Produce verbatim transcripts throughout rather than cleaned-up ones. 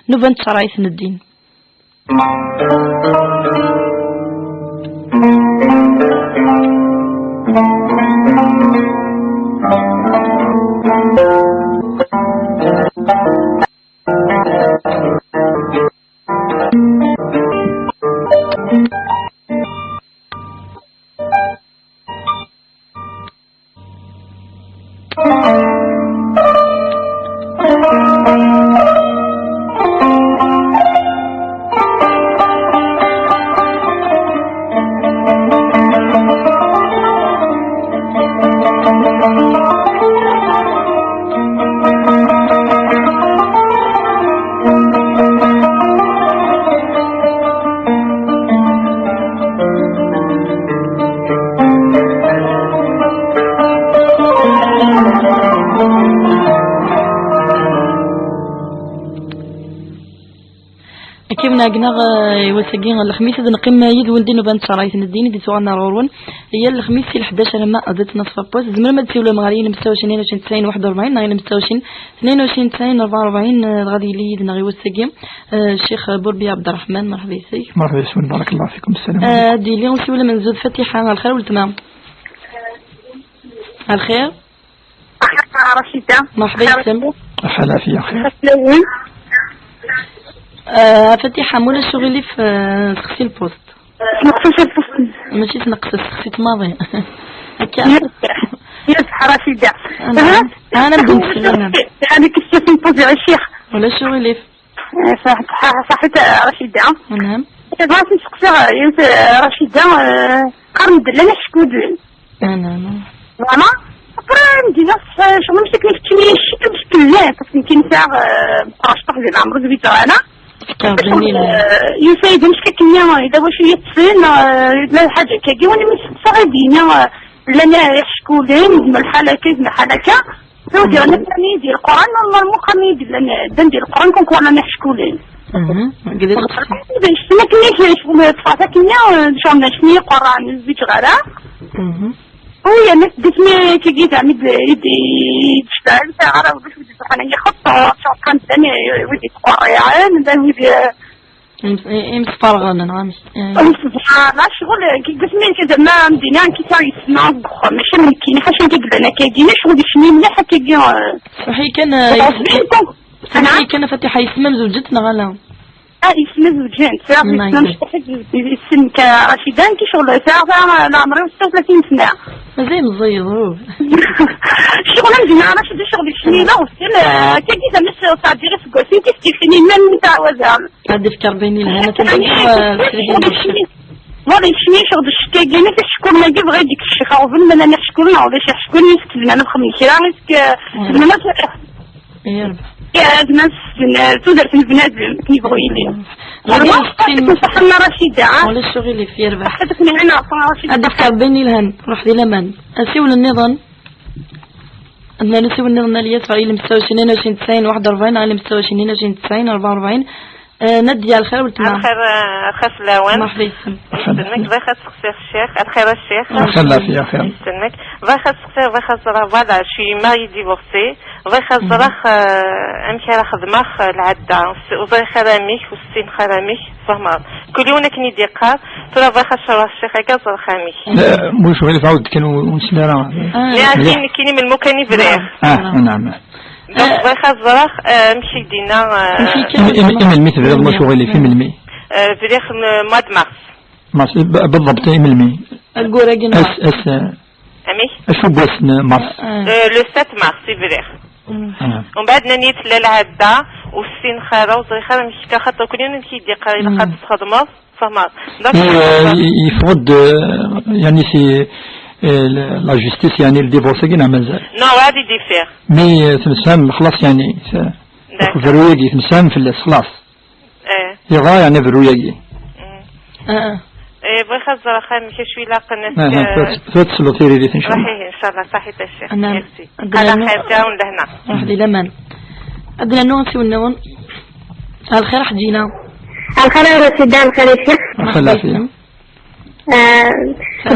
Nnuba n tcerɛit n ddin. Akken ɛegneɣ, eh, i wass-agi n lexmis, ad neqqim yid-wen di nnuba n tcerɛit n ddin i d-yettwaɣen ar ɣur-wen. Yal lexmis si leḥdac alamma d ttnaṣfa n wass. Tzemrem ad d-tsiwlem ɣer yilem ستة وعشرين اثنين وعشرين واحد وأربعين neɣ yilem ستة وعشرين اثنين وعشرين تسعين أربعة وأربعين, eh, dɣa ad yili yid-neɣ i wass-agi, eh, Ccix Burbi Ɛebderreḥman, merḥba yes-k. مرحبا يسون، بارك الله فيكم، السلام Eh, عليكم. Ad d-yili usiwel amenzu d Fatiḥa. Lxir weltma. Lxir. Racida. Merḥba yes-m. Lxir. Lxir, lɛafiya, xir. Lxir fell-awen. Eh, Fatiḥa, ma ulac uɣilif, eh, sexsi lpust. Sneqsi lpust. Mačči sneqsi, sexsi-tt maḍi. Akka. Yerbeḥ. Yerbeḥ Racida. Ana, aha. Ana mdin fell-aneɣ. Ana kessef npuzi ɣer ccix. Ulac uɣilif. Eh, صح، صح، صحيت، eh, Racida. Naɛam. Bɣiɣ ad nseqsiɣ, eh, yiwet, eh, Racida, eh, qqaren-d llan iḥeckuden. Naɛam. Voilà. Après, mdina, eh, ccɣel msakni keččini ccek msken llan, parce que nekkin sɛiɣ, eh, meqqar cṭuḥ di leɛmer ur d-witeɣ ara. Tefka Rebbi. Eh, yusa-yi-d msakni, eh, yella wacu yeṭṭfen, eh, yella lḥaǧa kagi, wani mi seqsaɣ ad d-yini, eh, llan iḥeckuden, yezmer lḥal akka, yezmer lḥal akka. Ur d-yeɣni kan di Lquran, normalement, kan i d-llan, ddan di Lquran, comme quoi llan iḥeckulen. Mhm. Qed i d-iṭṭef. Ccɣel akken i ccɣel ṭṭfeɣ akken, ccɣel n acni iqerran, ur zwiǧeɣ ara. Mhm. U yerna s ddismi kagi, zeɛma i d-, i d-, i d-tectal, sɛiɣ ara ulac wid iṣeḥḥan, ixeṭṭ, ccɣel kan ddan, wid ittqerriɛen, llan wid, Ims-, i-, imsferɣen, neɣ amek? Eh. Voilà, ccɣel, eh, deg wasmi nekk zɛma am dina, nekk sɛiɣ yesma deg uxxam, mačči am nekkini, ḥaca nekk i yellan akkagi, ccɣel yecni mliḥ akkagi, eh. Saḥi kan, eh, Saḥi kan, Fatiḥa, yesma mzewǧet neɣ ala? Ah, yesma zewǧent, sɛiɣ yesma mecṭuḥ, yessen ka Racida, nekk ccɣel sɛiɣ, sɛiɣ leɛmer-iw ستة وثلاثين sna. Mazal meẓẓiyeḍ, uh. Ccɣel am dina, Racida, ccɣel yecni, la, weṣṣil, eh, akkagi, zɛma s-, sɛeddiɣ iseggasen, kif kif, même mi ttɛawadeɣ. Ad d-ifk Rebbi ayen yelhan, ad tent-id-, eh, srid-nni. Voilà, yekcem-iyi ccɣel d ccek-agi, mi t-icekkuren-agi, bɣiɣ ad d-ikcef ccek, ɣur-wen, ma llan iḥeckulen, neɣ ulac iḥeckulen, yessefk zman ad xedmen kra, yessefk, eh, zman ad, Yerbeḥ. Eh, zman s-, eh, tudert n bnadem, akken yebɣu yili. Yerbeḥ. Ɣur-wen, Racida, ah? Ulac uɣilif, yerbeḥ. Ad d-ifk Rebbi ayen yelhan, ruḥ di laman. Asiwel nniḍen. Ad nernu asiwel nniḍen, a Lyat, ɣer yilem ستة وعشرين اثنين وعشرين تسعين واحد وأربعين, ɣer yilem ستة وعشرين اثنين وعشرين تسعين أربعة وأربعين. Eh, Nadia, lxir weltma. Lxir, eh, lxir fell-awen. Merḥba yes-m. Yesselmek, bɣiɣ ad seqsiɣ ccix, lxir a ccix. Lxir, lɛafiya, xir. Yesselmek, bɣiɣ ad seqsiɣ, bɣiɣ ad ẓreɣ, voilà, je suis mariée divorcée, bɣiɣ ad ẓreɣ, eh, amek ara xedmeɣ, eh, lɛadda, ur ẓriɣ ara amek, ur ssineɣ ara amek, tfehmeḍ. Kul yiwen akken i d-yeqqar, tura bɣiɣ ad ceɣleɣ ccix-agi, ad ẓreɣ amek. Eh, mux ɣilif, ɛawed kan ur nesli ara. Ah. Nekkini melmi kan i bɣiɣ. Ah, naɛam. Donc, eh, bɣiɣ ad ẓreɣ, eh, amek i d-yenna, eh, amek i, i, i melmi tebdiḍ, ma ur ɣilif, i melmi? Eh, bdiɣ n mois de mars. Mars, b-, بالضبط, i melmi? Ayyur-agi n mars. Ass, ass, eh, amek? Acu n wass n mars? Eh. Eh, le sept mars i bdiɣ. Mm. Ah. Umbeɛd nnan-iyi tella lɛadda, ur ssineɣ ara, ur ẓriɣ ara amek, axaṭer kul yiwen amek i d-yeqqar, ilaq ad txedmeḍ. Tfehmeḍ? Donc, mais, euh, i-, yeffeɣ-d, euh, yeɛni si, euh, la, la justice, yeɛni le divorce-agi neɣ mazal? Non, ur ɛad i d-yeffiɣ. Mais, euh, temsefham xlaṣ, yeɛni, t-, d'accord, akk berru-agi, temsefham fell-as, xlaṣ. Eh. Yeḍra, yeɛni, berru-agi. Mm. Ah, ah. Eh, bɣiɣ ad ẓreɣ amek acu ilaqen, est-ce que... Ah, ah, tura, tura tesleḍ tiririt, inchallah. Ruḥ, ih, inchallah, صحيت a ccix. Naɛam. Merci. Ad d-nernu. Ala xir kan, lehna. Ruḥ di laman. Ad d-nernu asiwel nniḍen. Lxir a Ḥeǧǧina. Lxir a Racida, lxir a ccix. Lxir, lɛafiya. Eh,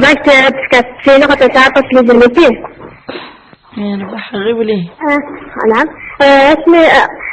bɣiɣ ad tefkeḍ ttini ɣef taɛrabt n Lezzayer. Yerbeḥ, ɣiwel ihi. Eh, naɛam. Eh, asmi, eh,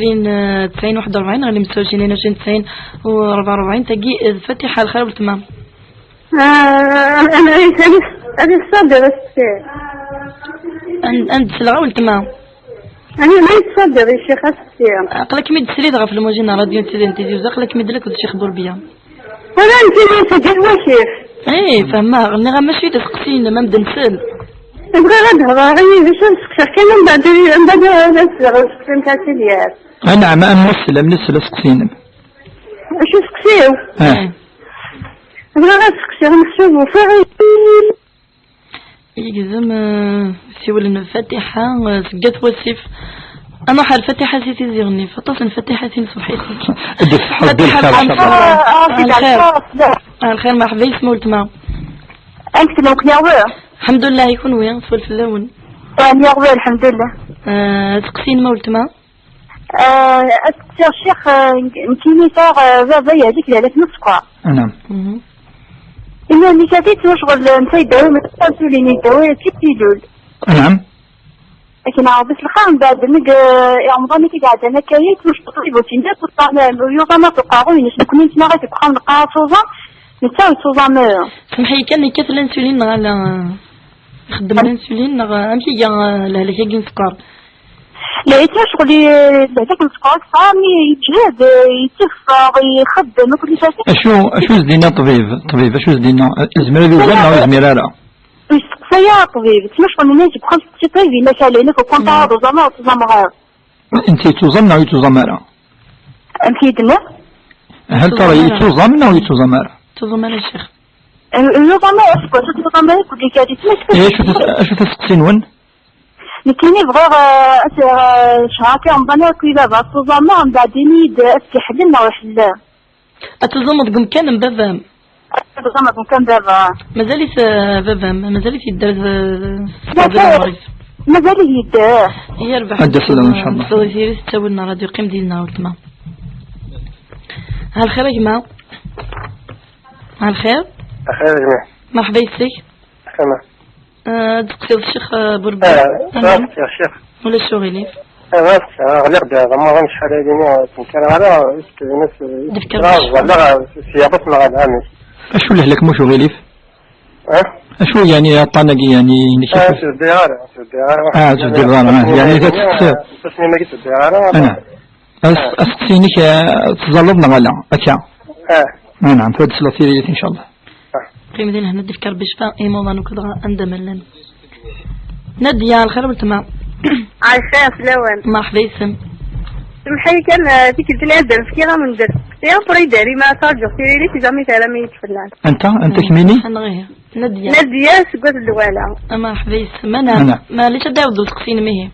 ɛecrin, eh, tesɛin, waḥed u rebɛin, ɣer lemsawjin n ɛecrin, tesɛin u rebɛa u rebɛin, tagi, eh, d Fatiḥa. Lxir weltma. Ah, أنا أريد أن أصدر السير. An-, an d-sleɣ a weltma. أنا ما يتصدر يا شيخ السير. Aql-akem i d-tesliḍ ɣef lmujin n ṛadyu n Tizi n Tizi Uzzu, aql-akem i d-lekk d Ccix Burbiya. ولا أنت ما تدير وكيف؟ إيه، فهمها، غني غا ماشي تسقسين، ما مدنسل. بغيغ ad hedreɣ yid-k, ad seqsiɣ kan, mbeɛd, mbeɛd ad as-d-aɣeɣ usteqsi n Kasilya. Anɛam, am nessel, am nessel aseqsi-inem. Acu seqsi-w? Ah. Bɣiɣ ad seqsiɣ, meḥsub ufiɣ. Yegzem, eh, siwel n Fatiḥa, eh, seg At Wasif. Ad nruḥ ar Fatiḥa si Tizi Ɣennif. Aṭas n Fatiḥatin ṣṣbeḥ-agi. Ad d-tṣeḥḥa Fatiḥa Lqamṣa. Ah, ah, Lqamṣa. Lxir. Ah, lxir, merḥba yes-m a weltma. Amek tella, nekni aɣbel? Lḥemdullah, i kunwi, swal fell-awen. Ah, nekni aɣbel, lḥemdullah. Eh, aseqsi-inem a weltma? Ah, ad ssiɣ ccix, ah, nekkini sɛiɣ, ah, baba yehlek lehlak n sskeṛ. Anɛam. Mhm. Imir-nni kan yettwacɣel netta yeddawi, ma d tansulin yeddawi, d tipilul. Anɛam. Akken ɛawed s lxir, mbeɛd neg, ah, i Remḍan i k-iɛeddan akka, yettwacɣel ṭṭbib, ur yuẓam ara uqerruy-ines, nekkni nettnaɣ deg uxxam neqqar-as uẓam, netta ur yettuẓam ara. Semḥ-iyi kan, yekkat l'insuline neɣ ala? Ixeddem l'insuline neɣ amek iga, ah, lehlak-agi n sskeṛ? La yettwacɣel lehlak n sskeṛ, mi yeǧhed, yetteffeɣ, ixeddem, akk lfakya. Acu, acu s-d-yenna ṭṭbib? Ṭṭbib, acu s-d-yenna? Yezmer ad iẓer neɣ ur yezmir ara? Ur yesteqsa ara ṭṭbib. Ttwacɣel nna seg uxxam, seg ṭṭbib, yenna-k ala, yenna-k, au contraire, ur tuẓam ara, ur tuẓam ara. Netta yettuẓam neɣ ur yettuẓam ara? Amek i d-tenniḍ? Hal tara yettuẓam neɣ ur yettuẓam ara? Yettuẓam ara, ccix. Ur yuẓam ara, seg wacu ur tuẓam ara, kul ikad-it, ma yessefk. Eh, acu tas-, acu taseqsi-nwen? Nekkini bɣiɣ, eh, ad s-, eh, cehṛ kan Remḍan akk i baba, ad tuẓameɣ, mbeɛd ini-yi-d ad t-iḥellel neɣ iḥellel. Ad tuẓumeḍ deg umkan n baba-m? Ad tuẓumeḍ deg umkan n baba. Mazal-it, eh, baba-m, mazal-it yedder, eh, mazal-it yedder. Yerbeḥ. Ad d-aseḍ, incallah. Ttawil n ṛṛadyu, qqim dinna, weltma. Ha lxir a gma. Ha lxir. Axir a gma. Merḥba yes-k. Axir. Ah, ad d-teqsiḍ ccix, ah, Burbi. Ah, anɛam. Ulac aɣilif. Ah, ɣliɣ-d d amaḍan acḥal ayagi, ur ttenkareɣ ara, ẓalleɣ s yaḍat neɣ anɛam. Acu lehlak, ma ulac aɣilif? Ah? Acu yeɛni aṭṭan-agi, yeɛni, inek? Ah, ur tebdiɣ ara, ur tebdiɣ ara. Ah, ur tebdiɣ ara, ah, yeɛni, yeɛni, la tettqeṣṣireḍ. Aseqsi-inek, ah, teẓẓalleḍ neɣ ala, akka? Ah. Ah, nɛam, tura ad d-tesleḍ tiririt, incallah. Qqim di lehna, ad d-ifk Rebbi ccfa i imuḍan akk dɣa anda ma llan. Nadya, lxir weltma. Ɛica, fell-awen. Merḥba yes-m. Semḥ-iyi kan, eh, tikkelt-nni ad d-am-fkiɣ amendil. Après, idari ma ttṛaǧuɣ tiririt, jamais tara mi yettfennan. Anta? Anta kmini? Nadya. Nadya seg At Dwala. A merḥba yes-m. Mana, mana. Maɛlic ad d-ɛawdeḍ useqsi-inem ihi.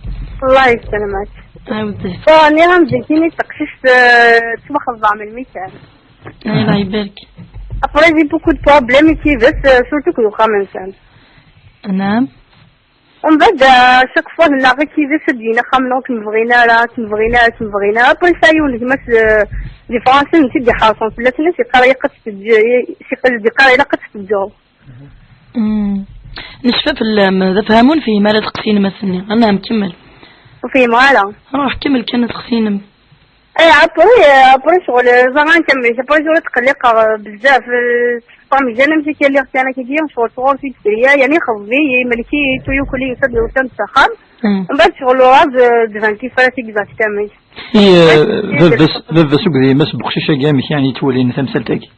Allah yesselmek. Ɛawdet. Bon, nniɣ-am-d nekkini d taqcict, eh, tettwaxeḍbeɛ melmi kan. Allah ibarek. Après, j'ai beaucoup de problèmes i tidet, euh, surtout deg uxxam-nsen. Naam. Umbeɛd, euh, chaque fois, nennaɣ i tidet ad d-yini axxam-nneɣ ur kem-bɣin ara, ur kem-bɣin ara, ur kem-bɣin ara. Après, sɛiɣ yiwen n gma-s, euh, di Fransa, netta i d-iḥerṣen fell-asen, as-yeqqar ilaq ad tt-teǧǧ-, as-yeqqar ilaq ad tt-teǧǧeḍ. Mm. Necfa fell-am, d afham ur nefhim ara aseqsi-inem ass-nni. Anɛam, kemmel. Ur fhimeɣ ara. Ruḥ, kemmel kan aseqsi-inem. Eh, après, eh, après, ccɣel, eh, ẓer anta mmi-k, après, ur tqelliqeɣ, eh, bezzaf, eh, tfeṭṭa meyyan, amek akka lliɣ kan akkagi, ccɣel sɣur-s i d-tefri, yani, xeḍbi, imelki, tuyukli, yusa-d, yusa-d s axxam. Mm. Mbeɛd ccɣel ur-, eh, d-ban tifrat exactement. I, eh, baba-s, baba-s akked yemma-s n uqcic-agi, amek yani ttwalin tamsalt-agi?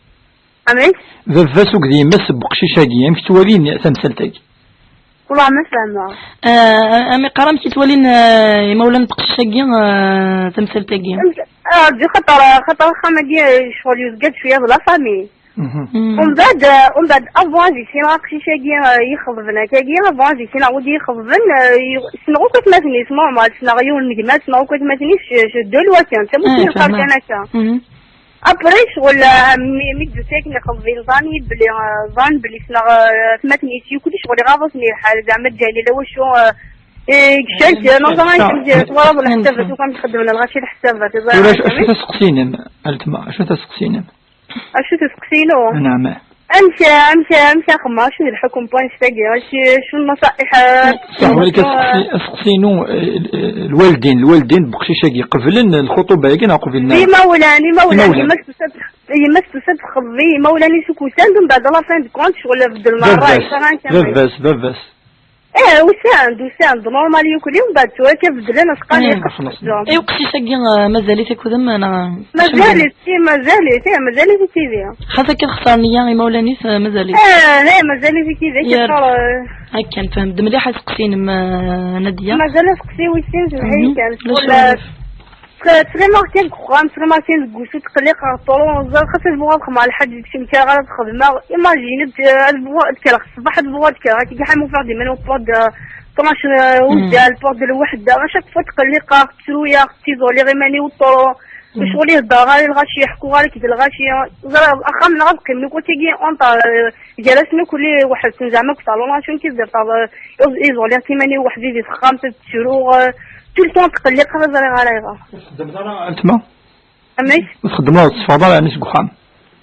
Amek? Baba-s akked yemma-s n uqcic-agi, amek ttwalin tamsalt-agi? Wellah ma fehmeɣ. Ah, am iqqar, amek i ttwalin, ah, imawlan n uqcic-agi, ah, tamsalt-agi? Ah, rǧu, xaṭer, xaṭer axxam-agi, eh, ccɣel yezga-d cwiya d la famille. Mhm. Mm. Umbeɛd, eh, umbeɛd, avant ad issineɣ aqcic-agi, eh, yexḍben akkagi, avant ad issineɣ wid yexḍben, eh, yu-, ssneɣ akk atmaten-is, normal, ssneɣ yiwen n gma, ssneɣ akk atmaten-is, je, je, de loin kan, d tamussni, ah, lqar kan akka. Mhm. Après, ccɣel, euh, mi, mi d-tusa akken iqeḍben, ẓan-iyi belli, euh, ẓan belli ssneɣ, euh, atmaten-is, yuki ccɣel iɣaḍ-asen lḥal, zeɛma ǧǧan-iyi lawacu, euh, eh, gcant, euh, non, ẓan-iyi, twalaḍ leḥsabat, ukan txeddmen lɣaci leḥsabat, tura acu, acu taseqsinem, Altma, acu taseqsinem? Acu taseqsinu? Naɛam. Amek, amek, amek axemmar, acu d lḥukum n wanect-agi, acu, acu n naṣaḥiḥ, eh, saḥ, walakin aseqsi-, aseqsi-inu, eh, eh, lwaldin, lwaldin n weqcic-agi, qeblen lxuṭuba-agi neɣ qeblen ara? D imawlan, imawlan, imawlan. Yemma-s tusa-d, yemma-s tusa-d txeḍbi, imawlan-is akk usan-d, mbeɛd à la fin de compte, ccɣel beddlen ṛṛay, baba-s, baba-s. Eh, usan-d, usan-d, normal yukel, mbeɛd tura akka beddlen, asqal eh, yeqqes xlas. Eh, uqcic-agi, eh, mazal-it akked-m, neɣ? Mazal-it, eh, mazal-it, eh, mazal-it i tidi. Xas akka xesren-iyi imawlan-is, eh, mazal-it. Eh, eh, mazal-it i tidi, yeqqar, eh. Akka, nefhem-d mliḥ aseqsi-inem, eh, Nadia. Mazal aseqsi wis sin, semmeḥ-iyi kan. Ttɣimaɣ kan deg uxxam, ttɣimaɣ kan deg wusu, tqelliqeɣ ṭṭru, ẓriɣ xas ad bɣuɣ ad xedmeɣ lḥaǧa deg-s, ur ttmekkariɣ ara ad xedmeɣ. Imagine, ad, ad bɣuɣ ad kkreɣ ṣṣbeḥ, ad bɣuɣ ad kkreɣ, akka ḥamu ufiɣ-d iman-iw ṭṭruɣ-d, euh, ṭnac, euh, uzzal, ṭṭruɣ-d lweḥda. À chaque fois tqelliqeɣ, ttruyeɣ, ttiẓuliɣ iman-iw ṭṭru. Ur ccɣel i heddreɣ ara i lɣaci, ḥkuɣ ara akked lɣaci. Ẓriɣ axxam-nneɣ ad qqimen akk wattagi, entre, euh, gar-asen akk li weḥd-sen, zeɛma akked talon, acu n tizdirt, euh, iẓ-, iẓuliɣ iman-iw weḥd-i di texxamt, ad ttruɣ, euh, tout le temps tqelliqeɣ, ur ẓriɣ ara ayɣer. Ur txeddmeḍ ara, Altma? Amek? Ur txeddmeḍ ara, ur tessufɣeḍ ara, yeɛni, seg uxxam?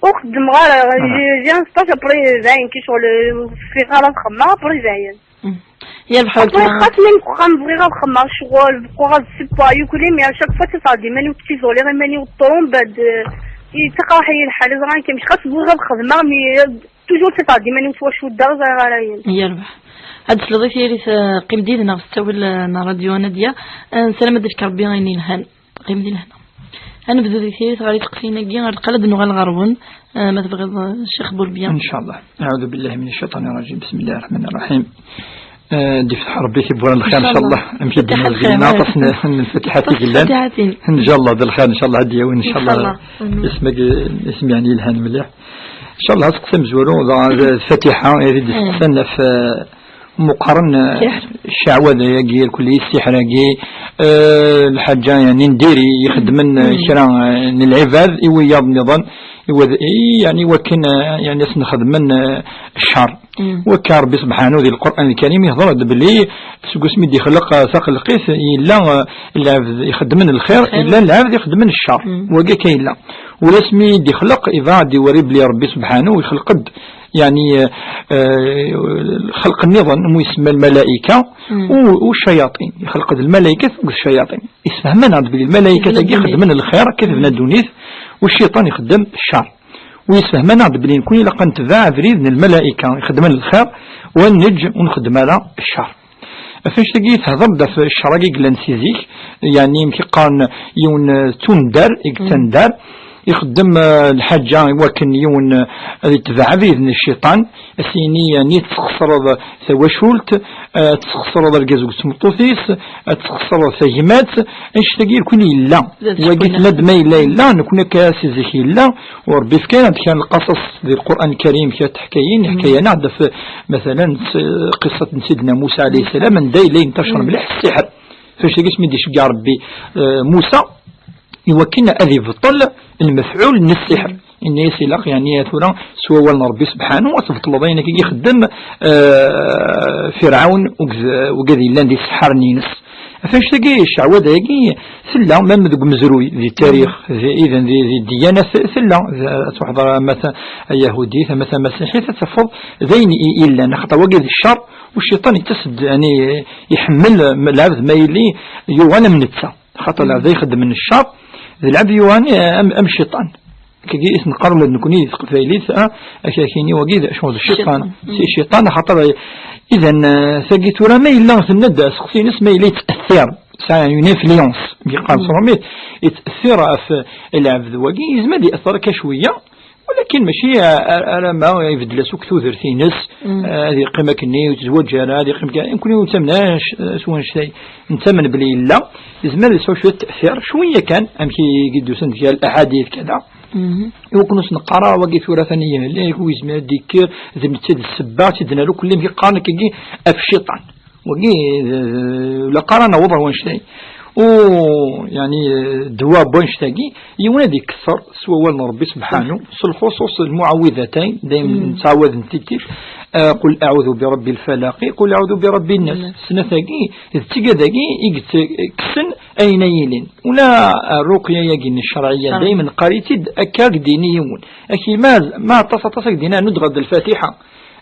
Ur xeddmeɣ ara, j'ai, j'ai un stage après, dayen, ki ccɣel, ur ffiɣeɣ ara ad xedmeɣ, après dayen. Mm. Yerbeḥ. Après, weltma. Xas mi nekk uxxam bɣiɣ ad xedmeɣ ccɣel, bɣiɣ ad ssewweɣ, yukel-iyi, mais à chaque fois, ttafeɣ-d iman-iw, ttiẓuliɣ iman-iw ṭṭruɣ, mbeɛd, euh, yettaqraḥ-iyi lḥal, ẓriɣ kan, mačči xas bɣiɣ ad xedmeɣ, mais, euh, toujours ttafeɣ-d iman-iw ttwacu, ur ẓriɣ ara ayen. Yerbeḥ. Ad tesleḍ i tayri-s, euh, qqim-d yid-neɣ s ttawil, euh, n ṛṛadyu a Nadia. Euh, nessaram ad d-ifk Ṛebbi ayen yelhan. Qqim di lehna. Ad nebdu di tayri-s ɣer iseqsiyen-agi, ɣer leqal ad nuɣal ɣer-wen, eh, ma tebɣiḍ, eh, Ccix Bulbya. Ncallah. Aɛudu billahi mina cciṭani rrajim. Bismillahi rrahmani rrahim. Eh, ad d-ifteḥ Ṛebbi tiwwura n lxir, ncallah. Ncallah. Amek i d-yenna uzgen-nneɣ, aṭas n, n lfatiḥat i yellan. Aṭas n lfatiḥatin. Ncallah, d lxir, ncallah, ad d-yawi, ncallah. Ncallah. Isem-agi, isem yeɛni yelhan mliḥ. Ncallah, aseqsi amezwaru, d, d lfatiḥa, i d-isteqsan ɣef, eh, meqqren, eh, ssiḥr. Cceɛwada-agi, irkelli ssiḥr-agi, eh, lḥaǧa, yeɛni, n diri, ixeddmen, eh, kra, eh, n lɛibad i wiyaḍ nniḍen, i wad-, i, yeɛni, wakken, eh, yeɛni, ad sen-xedmen, eh, ccer. Wakka Ṛebbi subḥanahu di Lqur'an Lkarim ihḍer-d belli seg wasmi d-ixleq, eh, taxelqit, yella, eh, lɛebd ixeddmen lxir, yella lɛebd ixeddmen ccer. Wagi akka yella. Ula asmi d-ixleq, iḍa ad d-iwari belli Ṛebbi subḥanahu ixleq-d, yeɛni, eh, eh, lxelq nniḍen, mu isemma lmalayika, u, u ccayaṭin. Ixleq-d lmalaykat akked ccayaṭin. Isfehman-aɣ-d belli lmalaykat-agi xeddmen lxir, akka tebna ddunit, u cciṭan ixeddem ccer. U yessefhem-aneɣ-d belli nekni ilaq ad netbeɛ abrid n lmalayika ixeddmen lxir, u ad neǧǧ ur nxeddem ara ccer. Ɣef annect-agi, tehder-d ɣef ccer-agi yellan si zik, yeɛni amek i qqaren, yiwen, eh, d tundar, i yettandar, ixeddem, eh, lḥaǧa i wakken yiwen, eh, ad itbeɛ abrid n cciṭan, ad s-yini, yeɛni, tesxeṣreḍ tawacult, eh, ad tesxeṣreḍ argaz deg tmeṭṭut-is, ad tesxeṣreḍ tagmat, annect-agi irkun yella. Wagi tenna-d ma yella, yella, nekni akka si zik yella, u Ṛebbi yefka-aneɣ-d kra n lqaṣaṣ di Lqur'an Lkarim, kra n teḥkayin, ḥkayan-aɣ-d ɣef, mathalan, s-, qissat n Sidna Musa alayhi salam, anda yella yentaccer mliḥ ssiḥr. Annect-agi asmi d-iceggeɛ Ṛebbi, eh, Musa, i wakken ad ibṭel lmefɛul n ssiḥr. Inna-yas ilaq, yeɛni, tura s wawal n Ṛebbi subḥanahu, ad tbeṭleḍ ayen akka i ixeddem, eh, Firɛawn, ugad, ugad yellan di sseḥaren-ines. Ɣef annect-agi, cceɛwada-agi tella, même deg umezruy, di tarix, di, even di, di ddiyana, t-, tella, d-, ad tuḥḍer ama ta-, ayahudit, ama tamasiḥit, ad tafeḍ d ayen i, i yellan, axaṭer wagi d ccer, u cciṭan yettas-d, yeɛni, iḥemmel lɛebd ma yili yuɣal am netta. Xaṭer lɛebd ay ixeddmen ccer, d lɛebd yuɣalen am, am cciṭan. Akkagi i t-neqqar ula d nekni di teqbaylit, ah, akakini wagi d acu d cciṭan. Cciṭan. Si cciṭan, axaṭer, idan, eh, tagi tura ma yella tenna-d aseqsi-ines ma yella yett'athir, tesɛa une influence, mi yeqqar s ṛṛumit, yett'athir ɣef lɛebd wagi, yezmer ad ye'thir akka cwiya, walakin mačči a-, a-, alamma ibeddel-as akk tudert-ines, eh, ad yeqqim akkenni, ur yettezwaǧ ara, ad yeqqim kan, nekni ur nettamen ara s, s wanect-a, nettamen belli yella, yezmer ad yesɛu cwiṭ te'thir, cwiya kan, amek i, i d-usan deg l'aḥadit, kada. I wakken ur s-neqqar ara wagi tura atan yehla, yak ur yezmir ad d-yekker, d netta i d ssebba, tt-id-nerra akk amek i qqaren akkagi ɣef cciṭan. Wagi, d, d, la qqar ad naweḍ ar wanect-a. u, yeɛni, ddwa n wannect-agi, yiwen ad ikesser s wawal n Ṛebbi subḥanu, s lxuṣuṣ lmuɛawidatayn, daymen nettɛawad n tikkit, eh, qul aɛudu bi ṛebbi lfalaqi, qul aɛudu bi ṛebbi nnas. Snat-agi, d tigad-agi i yettekksen ayen ay yilin. Ula rruqya-agi n ccerɛiyya, daymen neqqar-itt-id akka ak-d-yini yiwen. Ak-, ma, ma aṭas aṭas ak-d-yini, anud ɣer d lfatiḥa,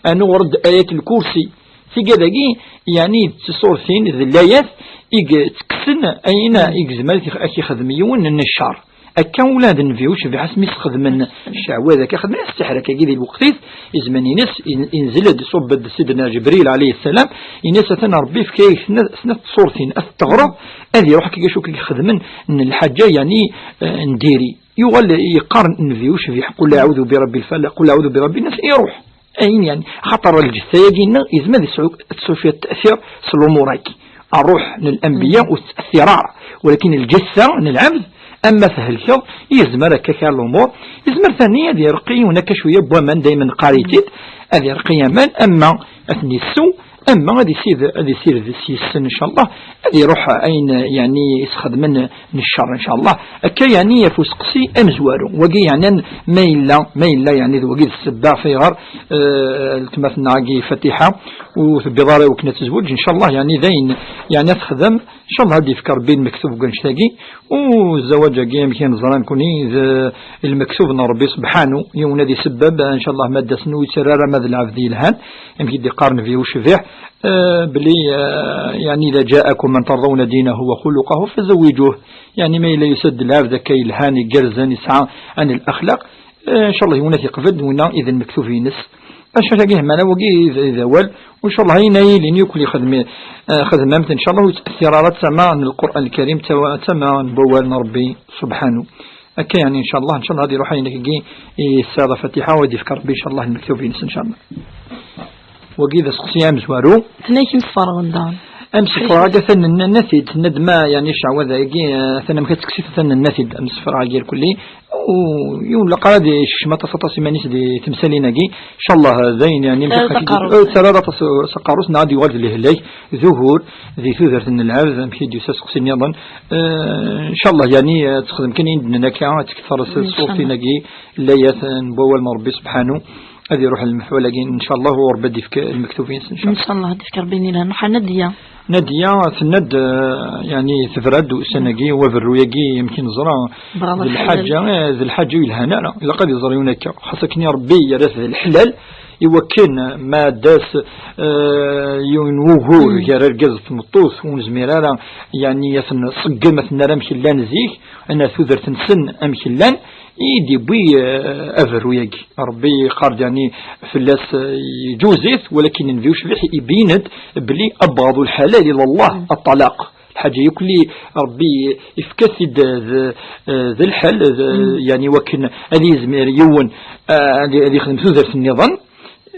anud ɣer d ayat lkursi. Tigad-agi, yeɛni d tiṣurtin, d layat i yettekksen ayen i yezmer ad ak-ixdem yiwen n ccer. Akka ula d nnbi ucbiḥ asmi s-xedmen ccehwat, akka xedmen-as ssiḥr akkagi di lweqt-is, izman-ines in-, inzel-d, iṣubb-d Sidna Ǧebril ɛalayhi ssalam, in-as atan Ṛebbi yefka-ak snat, snat tṣurtin, ad t-teɣreḍ, ad iruḥ akka acu i k-xedmen n lḥaǧa, yeɛni, eh, n diri. Yuɣal yeqqar nnbi ucbiḥ, qul aɛudu bi ṛebbi lfalaq, qul aɛudu bi ṛebbi nnas, iruḥ. Ayen, yeɛni, xaṭer lǧetta-agi-nneɣ yezmer ad yesɛu, ad tesɛu cwiṭ teɛsir s lumuṛ-agi. Ṛṛuḥ n lanbiya ur tettɛeṣṣir ara, walakin lǧetta n lɛebd, ama thelkeḍ, yezmer akka kra lumuṛ, yezmer tani ad ireqqi yiwen akka cwiya n waman, daymen neqqar-it-id, ad ireqqi aman, ama ad ten-yessew, ama ad isid-, ad isired s yes-sen, ncallah, ad iruḥ ayen, yeɛni, isxedmen n ccer, ncallah. Akka, yeɛni, ɣef useqsi amezwaru. Wagi, yeɛni, ma yella, ma yella, yeɛni, d wagi d ssebba ɣef ayɣer, eh, letma-tneɣ-agi Fatiḥa ur tebbiḍ ara i wakken ad tezweǧ, ncallah, yeɛni, d ayen, yeɛni, ad texdem, ncallah, ad d-yefk Ṛebbi lmektub deg wannect-agi, u zzawaj-agi, amek i neẓra nekni, d lmektub n Ṛebbi subḥanu, yiwen ad isebbeb, ncallah, ma d-asen ur yettarra ara ma d lɛebd yelhan, amek i d-iqqar nnbi ucbiḥ, eh, belli, eh, yeɛni, إذا جاءكم من ترضون دينه وخلقه فزوجوه. Yeɛni, ma yella yusa-d lɛebd akka yelhan, igerrzen, yesɛa ɛni laxlaq, eh, ncallah, yiwen ad t-iqbel, winna i d lmektub-ines. Acu tagi hmana wagi d, d awal, u ncallah, ayen ay yilin yakk li xedmi, eh, xedmemt, ncallah, ur yettɛeṣṣir ara d tama n Lqur'an Lkarim, d tama n wawal n Ṛebbi subḥanu. Akka, yeɛni, ncallah, ncallah, ad iruḥ ayen akkagi i tesɛiḍ a Fatiḥa, u ad d-yefk Ṛebbi, ncallah, lmektub-ines, ncallah. Wagi d aseqsi amezwaru. Tenna-k imsefraɣen daɣen. Amsefraɣ-agi atan nna-t-id, tenna-d ma, yeɛni, ccehwat-agi, eh, atan amek ad tekkes-it, atan nna-t-id, amsefraɣ-agi irkelli. U yiwen laqar ad yekcem aṭas, aṭas iman-is di temsalin-agi. Ncallah, d ayen, yeɛni, amek ad terra taqerrust, eh, terra aṭas s aqerru-s, neɣ ad yuɣal d lehlak, d ugur, di tudert n lɛebd, amek i d-yusa aseqsi nniḍen. Eh, ncallah, yeɛni, ad texdem kan ayen d-nenna akka, ad tekter s ṣṣurtin-agi, layat n wawal n Ṛebbi subḥanu. Ad iruḥ lmefɛul-agi, ncallah, u Ṛebbi ad d-yefk lmektub-ines, ncallah. Ncallah, ad d-yefk Ṛebbi nina. Nadiya. Nadiya tenna-d, eh, yeɛni, tebra-d ussan-agi, u aberru-agi, amek i neẓra, d lḥaǧa, eh, d lḥaǧa ur yelhan ara. Ilaq ad iẓer yiwen akka. Xas akken Ṛebbi yerra-t d leḥlal, i wakken ma d-as, eh, yiwen wugur gar argaz d tmeṭṭut, ur nezmir ara, yeɛni, ad ten-nṣeggem, ad ten-nerr amek llan zik, ad nerr tudert-nsen amek llan, i d-yewwi, eh, aberru-agi. Ṛebbi yeqqar-d, yeɛni, fell-as, eh, yeǧuz-it, walakin nnbi ucbiḥ ibeyyen-d belli أبغض الحلال إلى الله الطلاق. Lḥaǧa yakk li Ṛebbi yefka-t-id d, eh, d lḥal, d, yeɛni, wakken ad yezmir yiwen, eh, ad, ad yexdem tudert nniḍen,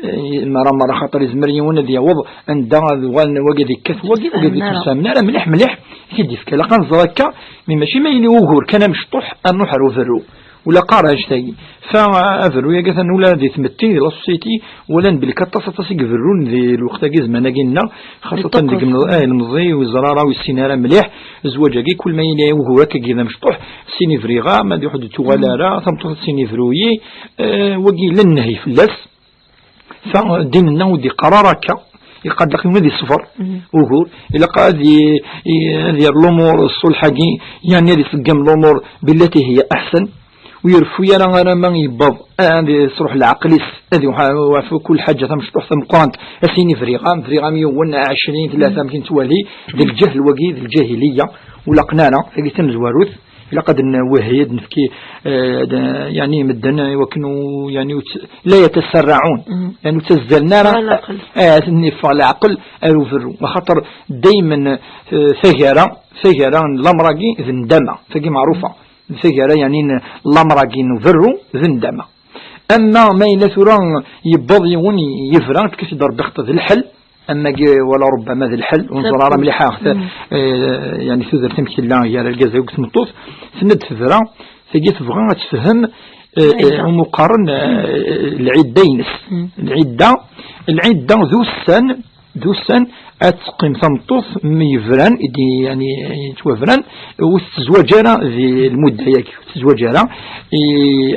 eh, mara, mara, xaṭer yezmer yiwen ad yaweḍ anda ad uɣalen wagi ad yekkat wagi, wagi ad yettemsefhamen ara mliḥ, mliḥ, i t-id-yefka. Ilaq ad nẓer akka, mi mačči ma yili ugur kan amecṭuḥ, ad nruḥ ar uberru. Ula qqar annect-agi. Fa, aberru-agi atan ula di tmetti, di la société, walan belli aṭas, aṭas i iberrun di lweqt-agi, zzman-agi-nneɣ, xaṣṣatan deg imneḍ-, eh, ilemẓi, ur yeẓra ara, ur yessin ara mliḥ zzwaǧ-agi, kul ma yili ugur akkagi d amecṭuḥ, sin ibriɣ-am, ad iḥudd tuɣal ara, tameṭṭut ad sin ibruyi, eh, wagi yella nnehyi fell-as. Fa, ddin-nneɣ ur d-iqqar ara akka. Ilaq ad ilaq yiwen ad iṣber, ugur. Ilaq ad i-, i-, ad yerr lumuṛ ṣṣulḥ-agi, yeɛni ad iṣeggem lumuṛ billati hiya aḥsen. Ur ireffu ara, ara ma yewweḍ, ad isruḥ leɛqel-is, ad iruḥ ɣef kul ḥaǧa tamecṭuḥt tameqqrant, ad s-yini briɣ-am, briɣ-am yiwen, ɛecrin, tlata, amek i nettwali, d lǧehl wagi, d lǧahiliya, ur laqen ara, tagi tamezwarut. Ilaq ad nwehhi, ad nefki, eh, d-, yeɛni medden i wakken u-, yeɛni ur tt-, la yatasarraɛun. Yeɛni ur ttazzalen ara, eh, ad ten-iffeɣ leɛqel ar uberru. Axaṭer daymen, eh, tagara, tagara n lamṛ-agi d ndama. Tagi meɛrufa. Tagara, yeɛni, n lamṛ-agi n uberru d ndama. Ama ma yella tura yewweḍ yiwen yebra, yefka-t-id Ṛebbi xaṭer d lḥel, amagi wala ṛubbama d lḥel, ur neẓri ara mliḥ, eh, yeɛni, tudert amek tella gar argaz akked tmeṭṭut, tenna-d tebra, tagi tebɣa ad tefhem, eh, eh, umi qqaren, eh, lɛidda-ines. Lɛidda, lɛidda d ussan, d ussan ad teqqim tameṭṭut mi yebran, i d-, yani, yettwabran, ur tettezwaǧ ara di lmudda-yagi, ur tettezwaǧ ara, i,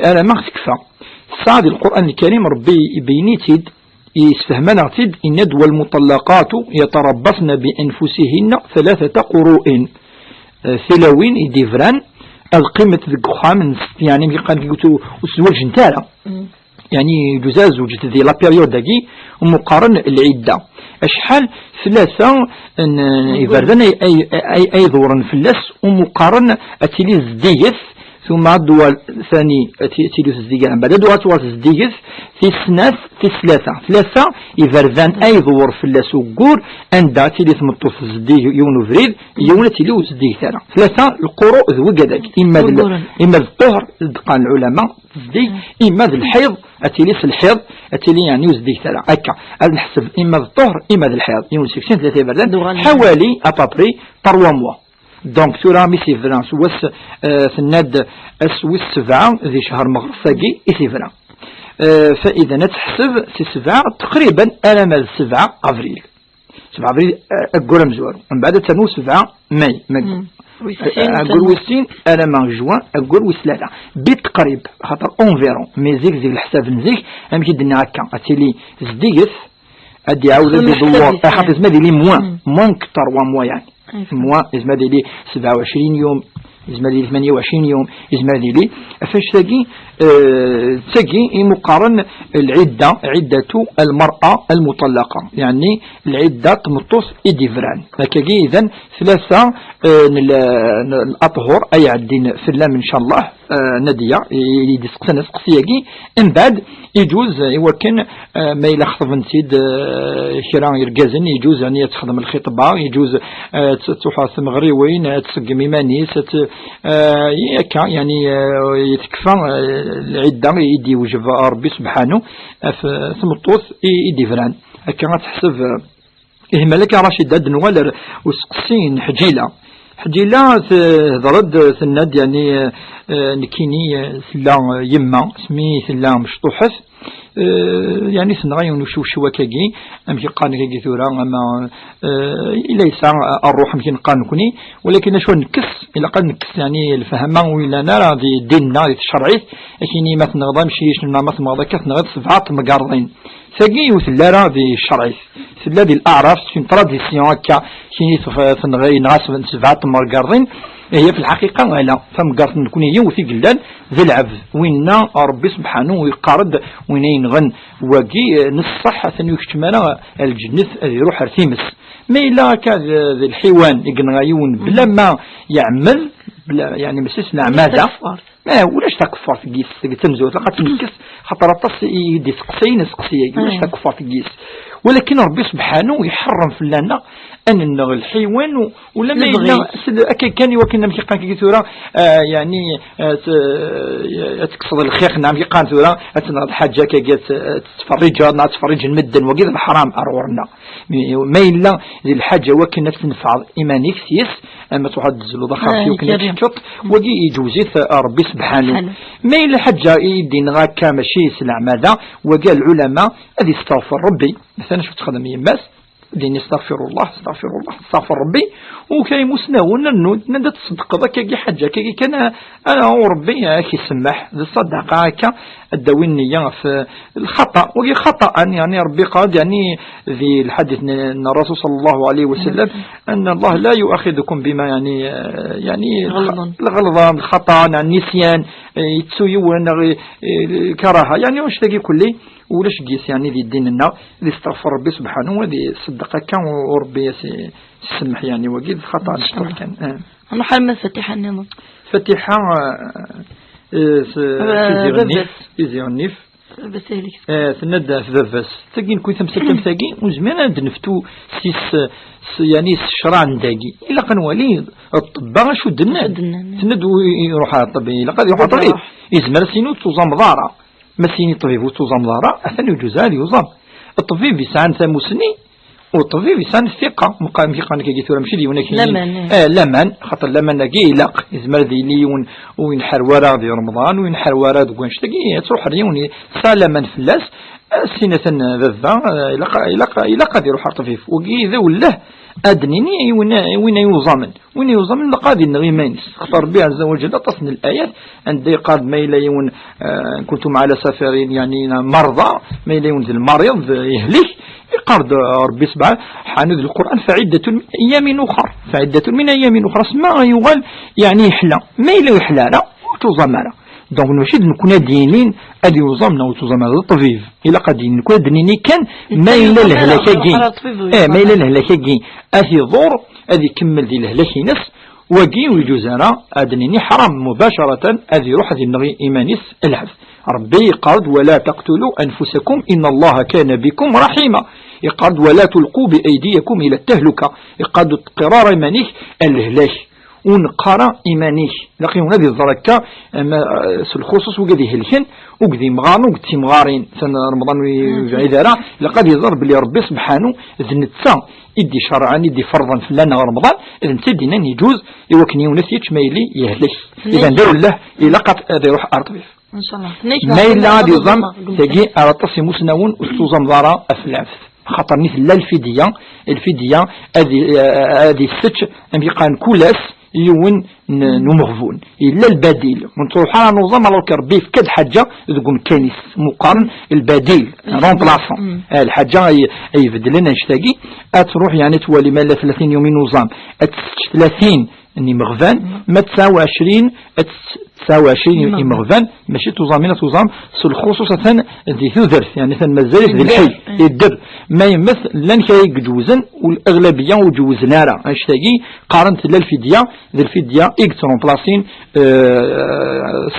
alamma tekfa. Tesɛa di Lqur'an Lkarim, Ṛebbi ibeyyni-tt-id, yessefhem-aneɣ-tt-id, yenna-d: "والمطلقات يتربصن بأنفسهن ثلاثة قروء." Eh, tilawin i d-ibran ad qqiment deg uxxam n s-, yani, mi qqaren ur, ur ttezwaǧent ara. Mm. Yani, yeǧuz ad zewǧent di la période-agi, umi qqaren lɛidda. Acḥal tlata n, n iberdan ay, ay, ay, ay ḍewren fell-as, umi qqaren ad tili zeddiget, ثم ad d-tuɣal ثاني, ad ti-, tili tezdiget, mbeɛd ad tuɣal tezdiget, tis snat, tis tlata. Tlata iberdan ay ḍewwer fell-as uggur, anda ad tili tmeṭṭut tezdig yiwen ubrid, yiwen ad tili ur zeddiget ara. Tlata lquru d wigad-agi, ima d l-, Ugguren. Ima d ṭṭuhr, d-qqaren lɛulama, tezdig, ima d lḥiḍ, ad tili s lḥiḍ, ad tili, yani, ur zeddiget ara. Akka, ad neḥseb ima d ṭṭuhr, ima d lḥiḍ. Yiwen seg sin, tlata iberdan, ḥawali, à peu près, trois mois. Donc, tura mi s-yebra s wass, eh, tenna-d ass wis sebɛa di cehṛ meɣres-agi i t-yebra. Eh, fa idan ad teḥseb si sebɛa teqriban alamma d sebɛa avril. Sebɛa avril, eh, aggur amezwaru. Mbeɛd ad ternu sebɛa may. Mm. Wis sin, eh, aggur wis sin alamma juin, aggur wis tlata. Bi teqrib, xaṭer environ. Mais zik, zik leḥsab n zik, amek i d-nniɣ akka, ad tili zeddiget, ad iɛawed ad iḍewwer, axaṭer yezmer ad yili moins, moins que trois mois, yani. Moins, yezmer ad yili sebɛa u ɛecrin yum, yezmer ad yili tmanya u ɛecrin yum, yezmer ad yili. Ɣef wannect-agi, eh, d tagi imi qqaren lɛidda, ɛiddatu lmar'a lmuṭallaqa, yani lɛidda n tmeṭṭut i d-ibran. Akkagi, idan, tlata, eh, n l-, n, n aṭhur ay iɛeddin fell-am, incallah. Eh, Nadia, i, i d-iseqsan aseqsi-agi. Mbeɛd, iǧuz i wakken, eh, ma yella xeṭben-tt-id, eh, kra n yergazen, iǧuz, yani, ad texdem lxitba, iǧuz, eh, ad t-, ad truḥ ɣer tmeɣriwin, ad tṣeggem iman-is, ad t-, eh, akka, yani, eh, tekfa, eh, lɛidda i d-iwjeb Ṛebbi subḥanu ɣef tmeṭṭut i, i d-ibran. Akka ad teḥseb, eh, Ihi malak a Racid, ad d-nuɣal ar useqsi n Ḥǧila. Ḥǧila tehder-d, tenna-d, yani, eh, nekkini, eh, tella, eh, yemma, asmi tella mecṭuḥet, eh, yani, tenɣa yiwen ucewcew akkagi, amek i qqaren akkagi tura, ama, eh, ila yesɛa, eh, ṛṛuḥ, amek i neqqar nekkni, walakin acu ad nekkes, ilaq ad nekkes, yani, lfahma ur yellan ara di ddin-nneɣ, di tcerɛit, akini ma tenɣeḍ amcic, neɣ ma tenɣeḍ akka, tenɣiḍ sebɛa temgerḍin. Tagi ur telli ara di ccerɛit. Tella di l'aɛraf, c'est une tradition akka, kini tef-, tenɣa, yenɣa seb-, sebɛa temgerḍin. Ihi, fi lḥaqiqa, ala, tamgerḍt n nekni yiwet i yellan, d lɛebd. Winna, Ṛebbi subḥanu yeqqar-d, win ay yenɣen wagi, eh, n ṣṣeḥ, atan ur ikeččem ara lǧennet, ad iruḥ ar times. Ma yella akka d, d lḥiwan i yenɣa yiwen bla ma yeɛmel, bla, yani, mačči s leɛmada, Ma ulac takeffart deg-s, deg tamezwarut, ilaq ad tt-nekkes, xaṭer aṭas i d-iseqsayen aseqsi-agi, ulac takeffart deg-s. Walakin Ṛebbi subḥanu iḥeṛṛem fell-aneɣ ad nenɣ lḥiwan, u-, ulamma yella s-, akka kan i wakken amek iqqan kagi tura, ah, yani, ah, t-, ah, ad tekkseḍ lxiq, neɣ amek iqqan tura, ad tenɣeḍ lḥaǧa akkagi, ad t-, ad tettferriǧeḍ, neɣ ad ttferriǧen medden, wagi d leḥram ar ɣur-neɣ. Mi-, ma yella di lḥaǧa wakken ad tnefɛeḍ iman-ik s-yes, ama truḥ ad d-tezluḍ axxam-ik, ah, wakken ad teččeḍ, wagi iǧewz-it, ah, Ṛebbi subḥanu. Ma yella lḥaǧa i d-yenɣa akka mačči s leɛmada, wagi lɛulama ad isteɣfer Ṛebbi. Matalan, acu texdem yemma-s? Ad d-yini: "Astaɣfirullah, astaɣfirullah", tettaɣfer Ṛebbi. U kra imusnawen rennun, nnan-d: "Ad tṣeddqeḍ akkagi ḥaǧa, akkagi kan, ah, ah, u Ṛebbi ad k-isemmeḥ, d ṣṣadaqa akka, ad d-tawi nniya ɣef lxaṭa." Wagi xaṭa, yani, Ṛebbi yeqqar-d, yani, di lḥadit n, n Ṛṛasul ṣalla Llahu ɛalayhi wa sallam, أن الله لا يؤاخذكم بما, yani, eh, yani, lɣelḍa, lxaṭa, neɣ nisyan, eh, yettu yiwen, neɣ, eh, eh, karaha, yani, annect-agi kulli, ulac deg-s, yani, di ddin-nneɣ, ad isteɣfer Ṛebbi subḥanu, ad iṣeddeq akka, u Ṛebbi ad s-, semmeḥ, yani, wagi d xaṭa, ncallah, mecṭuḥ kan. Eh. Nruḥ arma d Fatiḥa nniḍen. Fatiḥa, eh, eh, s-, eh, Tizi Ɣennif, baba-s. Tizi Ɣennif. Baba-s. Eh, tenna-d ɣef baba-s. Tagi, nekk tamsalt am tagi, ur nezmir ad d-neftu s, s, s, yani, s ccṛeɛ n dagi. Ilaq ad nwali ṭṭebba acu d-nnan. Acu d-nnan. Tenna-d u-, iruḥ ɣer ṭṭebba, ilaq ad iruḥ ɣer ṭṭebba. Yezmer ad s-yini ur tettuẓameḍ ara. Ma s-yini ṭṭbib ur tuẓameḍ ara, atan yeǧuz ad yuẓam. Ṭṭbib yesɛan tamusni, u ṭṭbib yesɛan ssiqa, meqqar amek i qqaren akka tura, mačči d yiwen akken. Laman, eh. Eh, laman, xaṭer laman-agi ilaq, yezmer ad yili yiwen ur yenḥar wara di Remḍan, ur yenḥar wara deg wannect-agi, ad truḥ ar yiwen tesɛa laman fell-as, Sinatan baba, eh, ilaq, ilaq, ilaq ad iruḥ ar ṭṭbib. Wagi d awelleh, ad d-nini i win, i win ay uẓamen. Win ay uẓamen ilaq ad ineɣ iman-is. Xaṭer Rebbi Ɛezza wa Ǧell aṭas n layat anda yeqqar-d ma yella yiwen, eh, kuntum ɛala safirin, yeɛni merḍa, ma yella yiwen d lmariḍ, eh, yehlek, yeqqar-d, eh, Rebbi sebɛa, ḥanu di Lqur'an, faɛiddatun min ayyamin uxar. Faɛiddatun min ayyamin uxar. Asma yuɣal, yeɛni yeḥla. Ma yella ur yeḥla ara, ur tuẓam ara. Donc, mačči d nekkni ad d-yinin ad yuẓam neɣ ur tuẓam ara, d ṭṭbib. Ilaq ad d-yinin, nekkni ad d-nini kan ma yella lehlak-agi, eh, ma yella lehlak-agi ad t-iḍur, ad ikemmel di lehlak-ines, wagi ur yeǧuz ara, ad d-nini ḥaram mubacaratan ad iruḥ ad ineɣ iman-is lɛebd. Rebbi yeqqar-d: "Wala taqtulu anfusakum inna Allaha kana bikum raḥima." Yeqqar-d: "Wala tulqu bi aydiyakum ila tahluka." Yeqqar-d: "Ur teqqiṛ ara iman-ik ar lehlak." Ur neqqar ara iman-ik. Ilaq yiwen ad iẓer akka, ama, eh, s lxuṣuṣ wigad ihelken, ugad imɣaren, ugad timɣarin. Atan Remḍan ur yebɛid ara, ilaq ad iẓer belli Rebbi sebḥanu d netta i d-icerɛen, i d-iferḍen fell-aneɣ Remḍan, d netta i d-yennan yeǧuz i wakken yiwen ad t-yečč ma yili yehlek. Iban d awelleh, ilaq ad, ad iruḥ ar ṭṭbib. Ma yella ad iẓam, tagi ar aṭas imusnawen ur tettuẓameḍ ara ɣef lɛebd. Xaṭer nni tella lfidya, lfidya ad i-, ad issečč, amek i qqaren, kul ass yiwen n, n umeɣbun. Yella lbadil. Ur nettruḥ ara nuẓam, alors que Rebbi yefka-d lḥaǧa deg umkan-is. Muqaren lbadil, remplaçant. Ah, lḥaǧa ay, ay ibeddlen annect-agi, ad truḥ, yeɛni, ad twali ma yella tlatin yum i nuẓam, ad tessečč tlatin n imeɣban, ma tesɛa u ɛecrin, ad tess-, tesɛa u ɛecrin imeɣban, mačči tuẓamin, ad tuẓam s lxuṣuṣ atan di tudert, yeɛni atan mazal-it d lḥi, idder. Ma yemmet, llan kra i iǧewzen, u l-aɣlabiya ur ǧewzen ara. Annect-agi, qqaren tella lfidya, d lfidya i yettrumplasin, eh,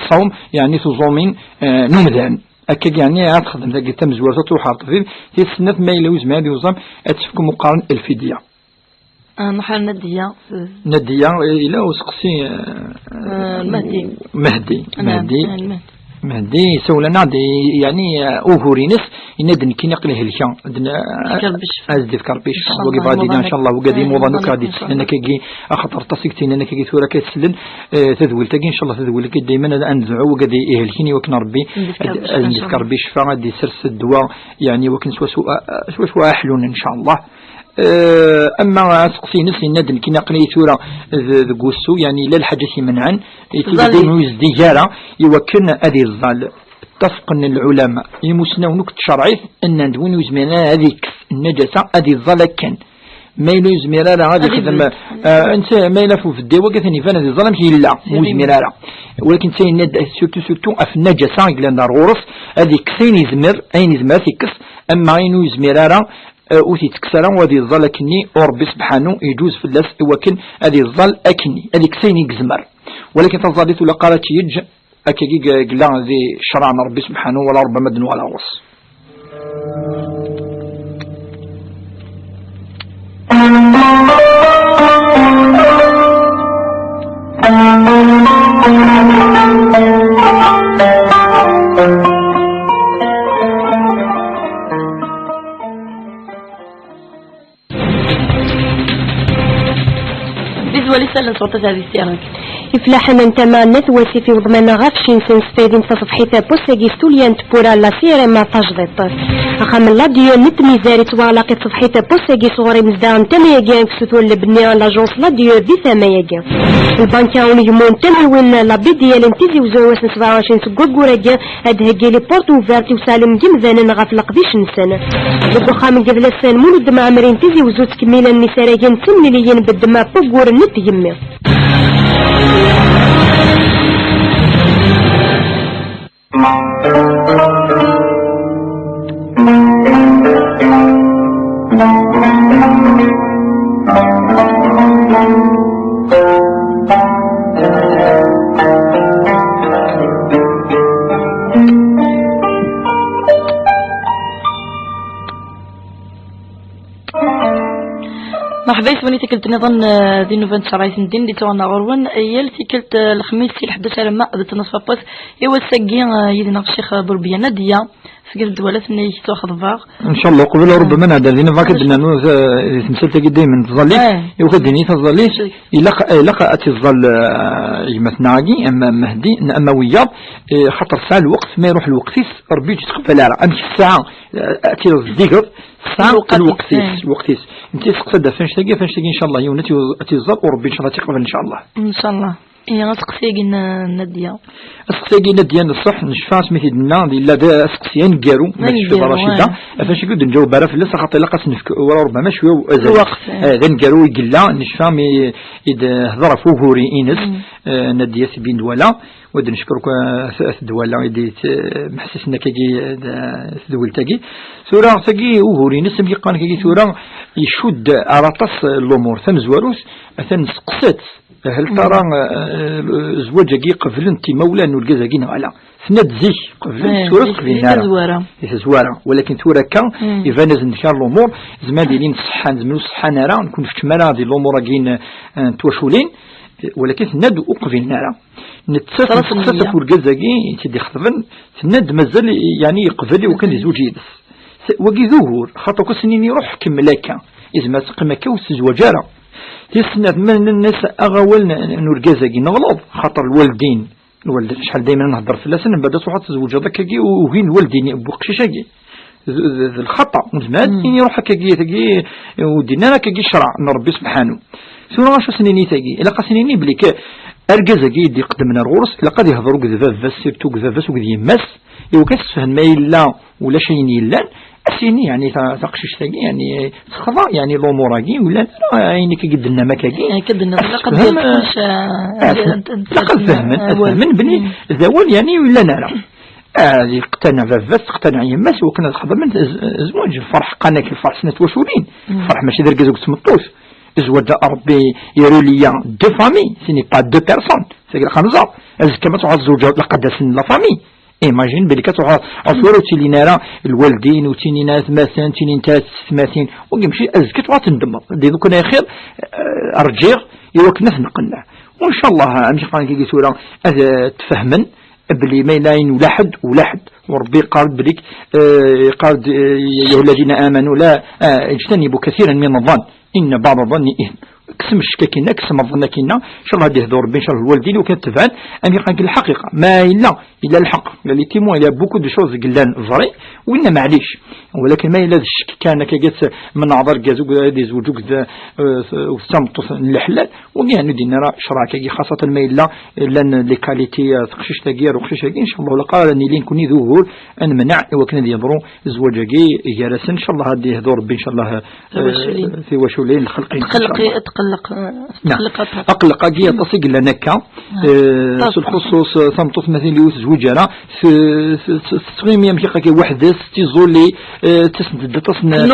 ṣṣawm, yeɛni tuẓumin, eh, n umdan. Akka, yeɛni, ad texdem tagi tamezwarut, ad truḥ ɣer ṭṭbib, tis snat ma yella ur yezmir ad yuẓam, ad tefk umi qqaren lfidya. Ah, nruḥ ar Nadiya. Nadiya, eh, yella useqsi, eh, eh, Mehdi. Mehdi. Naam, Mehdi. Ah, Mehdi. Mehdi, yessawel-aneɣ-d, eh, yeɛni, eh, ugur-ines, yenna-d nekkini aql-i helkeɣ. Ad d-, ad d-yefk Rebbi ccfa. Ad d-yefk Rebbi ccfa. Wagi bɣa ad d-ini, ncallah, wagi d imuḍan akk ad d-yeslen akkagi, axaṭer aṭas i yettinan akkagi tura akka yeslen, eh, tadwilt-agi, ncallah, tadwilt-agi dayman ad, ad nedɛu wagi ad ihelken i wakken Rebbi ad d-yefk Rebbi ccfa, ad d-yessers ddwa, yeɛni, wakken swaswa, swaswa aḥlun, ncallah. Eh, ama aseqsi-ines, yenna-d nekkini aql-iyi tura d-, deg wussu, yeɛni yella lḥaǧa i t-imenɛen, i tura ur yezdig ara i wakken ad iẓẓal. Ttafqen lɛulama, imusnawen akk n tcerɛit, nnan-d win ur yezmiren ara ad ikkes nnaǧasa, ad iẓẓal akken. Ma yella ur yezmir ara ad ixdem, eh, netta, ma yella ɣef ubeddiw, wagi atan iban ad iẓẓal amek yella, ur yezmir ara. Walakin netta yenna-d surtout, surtout ɣef nnaǧasa i yellan ar ɣur-s, ad ikkes ayen yezmer, ayen yezmer ad t-ikkes, ama ayen ur yezmir ara, eh, ur t-ittekkes ara, u ad iẓẓal akkenni, u Rebbi sebḥanu iǧuz fell-as i wakken ad iẓẓal akkenni, ad ikkes ayen i yezmer. Walakin taẓallit ur ilaq ara ad tt-yeǧǧ akkagi g-, yella di ccṛeɛ n Rebbi sebḥanu, wala ṛebbama ad d-nuɣal ɣur-s. Di zwal isallen s waṭas ar di s-yerren. Iflaḥen n tama n At Wasif i weḍman ɣef cci-nsen s taydimt taṣebḥit n wass-agi s tulya n tewwura n la C R M A tajdiṭ. Axxam n la D E n Tmizar yettwaɣlaq i tṣebḥit n wass-agi sɣur imezdaɣ n tama-agi amek s utul n lebni n l'agence la D E di tama-agi. Lbanka unegmu n tamiwin la B D L n Tizi Uzzu i wass n sebɛa u ɛecrin seg waggur-agi ad d-theggi les portes ouvertes i usalim n yimdanen ɣef leqdic-nsen. Deg uxxam n yidles n Mulud Mɛemmri n Tizi Uzzu ttkemmilen isaragen d timliliyin beddem ɣef wagguren n tgemmi. Merḥba. Tuni tikkelt niḍen, eh, di nnuba n tcerrayt n ddin, di tuɣna ɣur-wen, eh, yal tikkelt, eh, lexmis si lḥdac alamma d tnaṣfa n wass. I wass-agi, eh, yid-neɣ Ccix Burbiya Nadiya, seg Dwala, tenna-yi ttwaxeḍbeɣ. Ncallah, qbel, eh, rubbama nɛedda di nnuba, akka d-nennu, eh, di temsalt-agi daymen tẓallit, eh, i wakk ad d-nini taẓallit, ilaq, ilaq ad tiẓẓal, eh, gma-tneɣ-agi, ama Mehdi, ama wiyaḍ, eh, xaṭer tesɛa lweqt, ma iruḥ lweqt-is, Rebbi ur yettqebbal ara. Amek ssaɛa, eh, ad tiẓẓal digeḍ, Tesɛa lweqt-is, eh, lweqt-is. Netta yesteqsa-d ɣef annect-agi, ɣef annect-agi, ncallah, yiwen ad t-, ad t-yeẓẓal, u Rebbi, ncallah, ad t-iqbel, ncallah. Ncallah. Ihi, aseqsi-agi n Nadya. Aseqsi-agi n Nadya, n ṣṣeḥ, necfa asmi t-id-nenna, yella d aseqsi aneggaru, ma tecfiḍ ara, aneggaru, Racida. Eh. Ɣef annect-agi ur d-nǧaweb ara fell-as, axaṭer ilaq ad s-nefk war Rebbi ma cwiya u azal. Lweqt, eh. Eh, d aneggaru i yella, necfa mi i d-hder ɣef wugur-ines, eh, Nadya si Bindwala. Wa d-neckeṛ akk, eh, at Dwala i d-, eh, meḥsisen akkagi, eh, d, eh, tedwilt-agi. Tura, tagi, ugur-ines, amek i qqaren akkagi tura, icudd ar aṭas n lumuṛ. Tamezwarut, atan nesteqsa-tt, hal tara, eh, eh, zzwaǧ-agi qeblen-t imawlan n urgaz-agi neɣ ala? Tenna-d zik qeblen, eh, tura ur qbilen ara. Di tazwara. Di tazwara. Walakin tura akka, iban-asen-d kra lumuṛ, zman ad ilin ṣeḥḥan, zman ur ṣeḥḥan ara, nekk ur nfeččem ara di lumuṛ-agi n, eh, n twaculin, walakin tenna-d ur qbilen ara. Nettat xalas, nesteqsa-tt ɣef urgaz-agi i tt-id-ixeḍben, tenna-d mazal, yeɛni, yeqbel i wakken ad izweǧ yid-s. Wagi d ugur, xaṭer akk ass-nni iruḥ, kemmel akka. Izmer ad teqqim akka ur tezweǧ ara. Tis snat, ma nenna-as aɣawal n, n urgaz-agi, neɣleḍ, xaṭer lwaldin, lwaldin, acḥal daymen ad nehder fell-asen, mbeɛd ad truḥeḍ tezweǧeḍ akkagi, u-, ugin lwaldin n uqcic-agi. D, d, d lxaṭa, nezmer ad nini ruḥ akkagi, tagi, ur d-yenni ara akkagi ccṛeɛ n Ṛebbi subḥanu. Tura acu s-nini tagi? Ilaq ad s-nini belli k-, argaz-agi i d-iqeddmen ar ɣur-s, ilaq ad ihder akked baba-s, surtout akked baba-s, akked yemma-s, i wakken ad s-tefhem ma yella ulac ayen yellan, ad s-yini, yeɛni, ta-, taqcict-agi, yeɛni, texḍa, yeɛni, lumuṛ-agi, ur yellan ara ayen akka i d-tennam akkagi. Akka d-nniḍ, ilaq ad d-yerr kullec, eh, ilaq ad fehmen, ad fehmen belli d awal, yeɛni, ur yellan ara. Ad yeqtana baba-s, teqtana yemma-s, wakken ad xedmen z-, zzwaǧ, lferḥ, qqaren-ak lferḥ snat twaculin. Lferḥ mačči d argaz akked tmeṭṭut. Zzwaǧ-a Ṛebbi iruliya deux familles, ce n'est pas deux personnes. Tagi ilaq ad nẓer. Azekka ma truḥeḍ tzewǧeḍ, laqad asen la famille. Imagine belli ka truḥeḍ ɣer tura ur ttilin ara lwaldin, ur ttilin ara atmaten, ttilin ara tetmatin. Wagi mačči, azekka truḥeḍ tendmeḍ. Di lukan ay xir, eh, rǧiɣ i wakken ad ten-qenneɛ. Wa ncallah, amek i qqaren kagi tura, ad, eh, tfehmen. Belli ma yella ayen ulaḥed, ulaḥed. U Ṛebbi yeqqar-d belli, eh, yeqqar-d, eh, يا أيها الذين آمنوا لا, eh, اجتنبوا كثيرا من الظن إن بعض الظن إثم. Kksemt ccek akkin-a, kksemt ḍḍen akkin-a, ncallah ad ihdu Ṛebbi, ncallah lwaldin, u kan tebɛen, amek i qqaren, lḥaqiqa. Ma yella, yella lḥeqq, il y a les témoins, il y a beaucoup de choses i yellan vraies, winna maɛlic. Walakin ma yella d ccek kan, akka gets, menɛeḍ argaz, ur ad izweǧ, ur d, eh, ur d tameṭṭut n leḥlal, Wagi, yeɛni, ur d-yenni ara ccreɛ-agi, xaṣṣatan ma yella llan les qualités, eh, teqcict-agi, ar uqcic-agi, ncallah, ilaq ara nili nekni d ugur, ad nemneɛ i wakken ad yeḍru zzwaǧ-agi gar-asen, ncallah, ad d-ihdu Ṛebbi, ncallah, eh, tiwaculin, tiwaculin, lxelqin, tqelleq, ncallah. Tqelleq, eh, tqelleq aṭas. Aqelleq-agi aṭas i yellan akka, eh, s lxuṣuṣ, eh, tameṭṭut ma tin ur tezwiǧ ara, t-, t-, t-, tettɣimi amek akka weḥd-s, tiẓuli, eh, ttasent-d aṭas n, eh,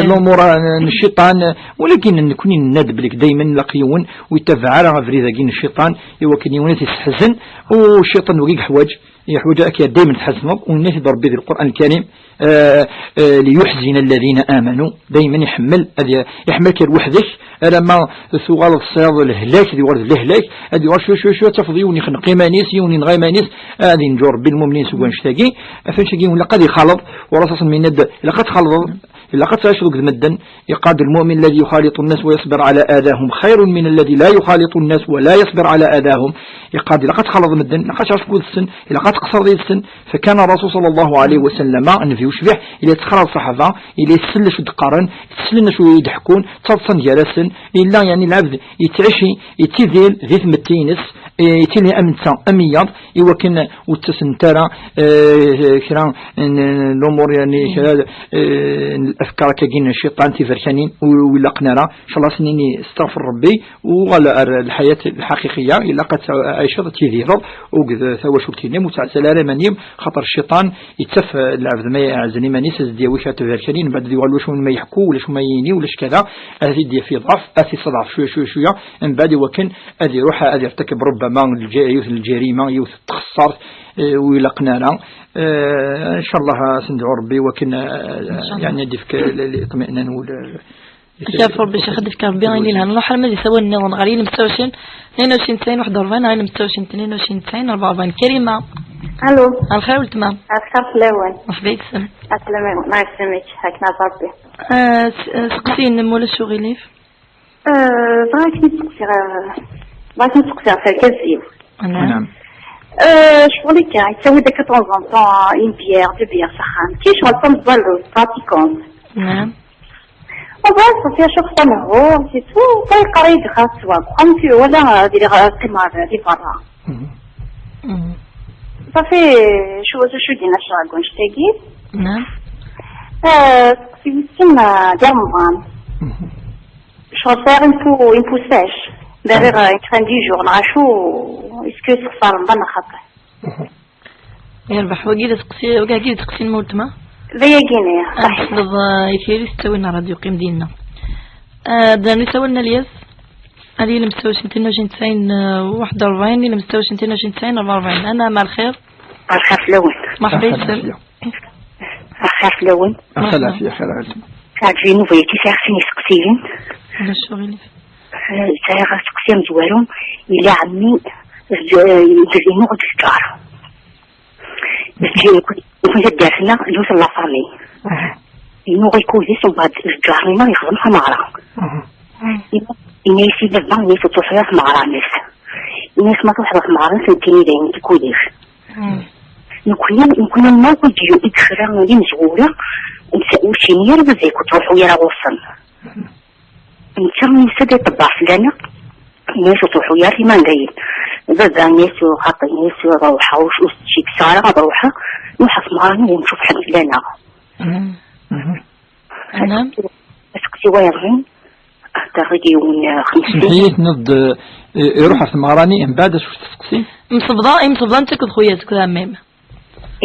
lumuṛ, eh, n cciṭan, eh, walakin nekni nenna-d belli daymen ilaq yiwen ur yettabaɛ ara abrid-agi n cciṭan, i wakken yiwen ad t-yesseḥzen, u cciṭan wagi yeḥwaǧ, yeḥwaǧ ad k-, daymen tḥezneḍ, u yenna-t-id Ṛebbi di Lqur'an Lkarim, eh, eh, ليحزن الذين آمنوا, daymen iḥemmel, ad y-, iḥemmel-k ar weḥd-k, alamma tuɣaleḍ tesɛiḍ lehlak, ad yuɣal d lehlak, ad yuɣal cwiya, cwiya, cwiya, ad tafeḍ yiwen ixneq iman-is, yiwen yenɣa iman-is, ad yenǧu Ṛebbi lmumnin seg wannect-agi. Ɣef wannect-agi, ilaq ad ixaleḍ, ur as-asen minna-d, ilaq ad txalḍeḍ, ilaq ad tɛiceḍ akked medden. Yeqqar-d: المؤمن الذي يخالط الناس ويصبر على أذاهم خير من الذي لا يخالط الناس ولا يصبر على أذاهم. Yeqqar-d, ilaq ad txalḍeḍ medden, ilaq ad tɛiceḍ akked-sen, ilaq ad tqeṣṣreḍ yid-sen. فكان الرسول صلى الله عليه وسلم, Nnbi ucbiḥ, yella yettxalaḍ ṣṣaḥaba, yella yessel acu d-qqaren, yessel acu i d-ḥekkun, ttaḍsan gar-asen, yella, yeɛni, lɛebd yettɛici, yettidir di tmetti-ines, yettili am netta, am wiyaḍ, i wakken ur ttasent ara, eh, kra n, n lumuṛ, yeɛni, kra, eh, n lafkar akkagi n cciṭan, tiberkanin, ur, ur ilaqen ara. Ncallah ad s-nini, steɣfer Ṛebbi, uɣal ar lḥayat lḥaqiqiya, ilaq ad tɛiceḍ, ad tidireḍ, akked tawacult-inem, ur ttɛezzal ara iman-im, xaṭer cciṭan yettaf, eh, lɛebd ma iɛezzen iman-is, ad s-d-yawi kra n tberkanin, mbeɛd ad yuɣal ulac win ma yeḥku, ulac win ma yini, ulac kada, ad t-id-yaf yeḍɛef, ad t-yesseḍɛef cwiya, cwiya, cwiya, mbeɛd i wakken ad iruḥ ad irtakeb rubbama lǧ-, yiwet n lǧarima, yiwet n txeṣṣart, eh, ur ilaqen ara. Eh, ncallah ad s-nedɛu Ṛebbi i wakken, eh, ncallah, yeɛni ad d-ifk l-, l-, liṭminan u l-, Yak ɣef Rebbi, Ccix, ad d-ifk Rebbi ayen yelhan. Nruḥ arma d isawen nniḍen ɣer yilem ttawcin, tnin u ɛecrin tesɛin waḥed u rebɛin, ɣer yilem ttawcin tnin u ɛecrin tesɛin rebɛa u rebɛin. Karima. Allo. Lxir weltma. Lxir fell-awen. Mṛeḥba yid-sen. Aslama, ma yeslam-ik, akken ad Rebbi. Ah, s-, ah, seqsi-inem, ma ulac uɣilif. Ah, bɣiɣ ad k-id-seqsiɣ, ah, bɣiɣ ad k-id-seqsiɣ ɣef urgaz-iw. Naam. Naam. Ah, ccɣel akka, yettawi-d akka de temps en temps, ah, une bière, deux bières s axxam. Kečč ccɣel d tameẓẓallut, pratiquante. Naam. Wa bɣiɣ ad seqsiɣ, cukkeɣ tanehhurt, c'est tout, wa yeqqar-iyi-d xas wa, deg uxxam, wala ad iliɣ, ah, qqimeɣ di berra. Mhm. Mhm. Safi, cwiṭ, acu d-yenna ccɣel deg wannect-agi? Naam. Ah, seqsi wis sin, ah, di Remḍan. Mhm. Ccɣel sɛiɣ une peau, une peau sèche. Bɣiɣ, ah, une crème du jour, neɣ acu, est-ce que yessexṣar Remḍan neɣ xaṭi? Mhm. Yerbeḥ, wagi d aseqsi, wagi d aseqsi n weltma? D ayagi-nni, ad ṣaḥit. Ad tesleḍ, ah, i tiri s ttawil n ṛṛadyu, qqim dinna. Ah, d-nernu isawalen a Lyaz. Ad yilem ttawcin tnin u ɛecrin tesɛin, ah, waḥed u rebɛin, yilem ttawcin tnin u ɛecrin tesɛin rebɛa u rebɛin. Anɛam, lxir. Lxir fell-awen. Mṛeḥba yid-sen. Lxir fell-awen. Lxir, lɛafiya, xir ɛelm. Ɛeǧbin Ubayati, sɛiɣ sin iseqsiyen. Ulac uɣilif. Eh, sɛiɣ aseqsi amezwaru, ila ɛemmi, eh, yedder inu d lǧar. Nekk, nekk taddart-nneɣ, yiwet n la famille. Aha. Inu ɣikud-is, umbeɛd lǧar-nneɣ yexdem tameɣra. Aha. Inu, ini-as i baba, ini-as ur ttruḥu ara tameɣra-nnes. Ini-as ma truḥeḍ ɣer tmeɣra-nnes, nekkini dayen nekk kud-ik. Mhm. Nekkni, nekkni ma kud i kra d imezwura, ur ttini ara baba-k ur ttruḥu ara ɣur-sen. Netta yusa-d iṭebber fell-aneɣ, ini-as ur ttruḥu ara, iman dayen. Baba, ini-as xaṭi, ini-as ad ruḥeɣ, ur, ur s-ttcikkeɣ ara ad ruḥeɣ, nruḥ ɣer tmeɣra-nni, ad ncuffḥen fell-aneɣ. Mhm. Mhm. Anɛam. Aseqsi wa yeḍrin, hedreɣ i yiwen, eh, xemsin. Semḥ-iyi, tenniḍ-d, eh, iruḥ ɣer tmeɣra-nni, mbeɛd acu teseqsi? Msebḍa, imsebḍa netta akked xuya-s akked ɛemmi-m.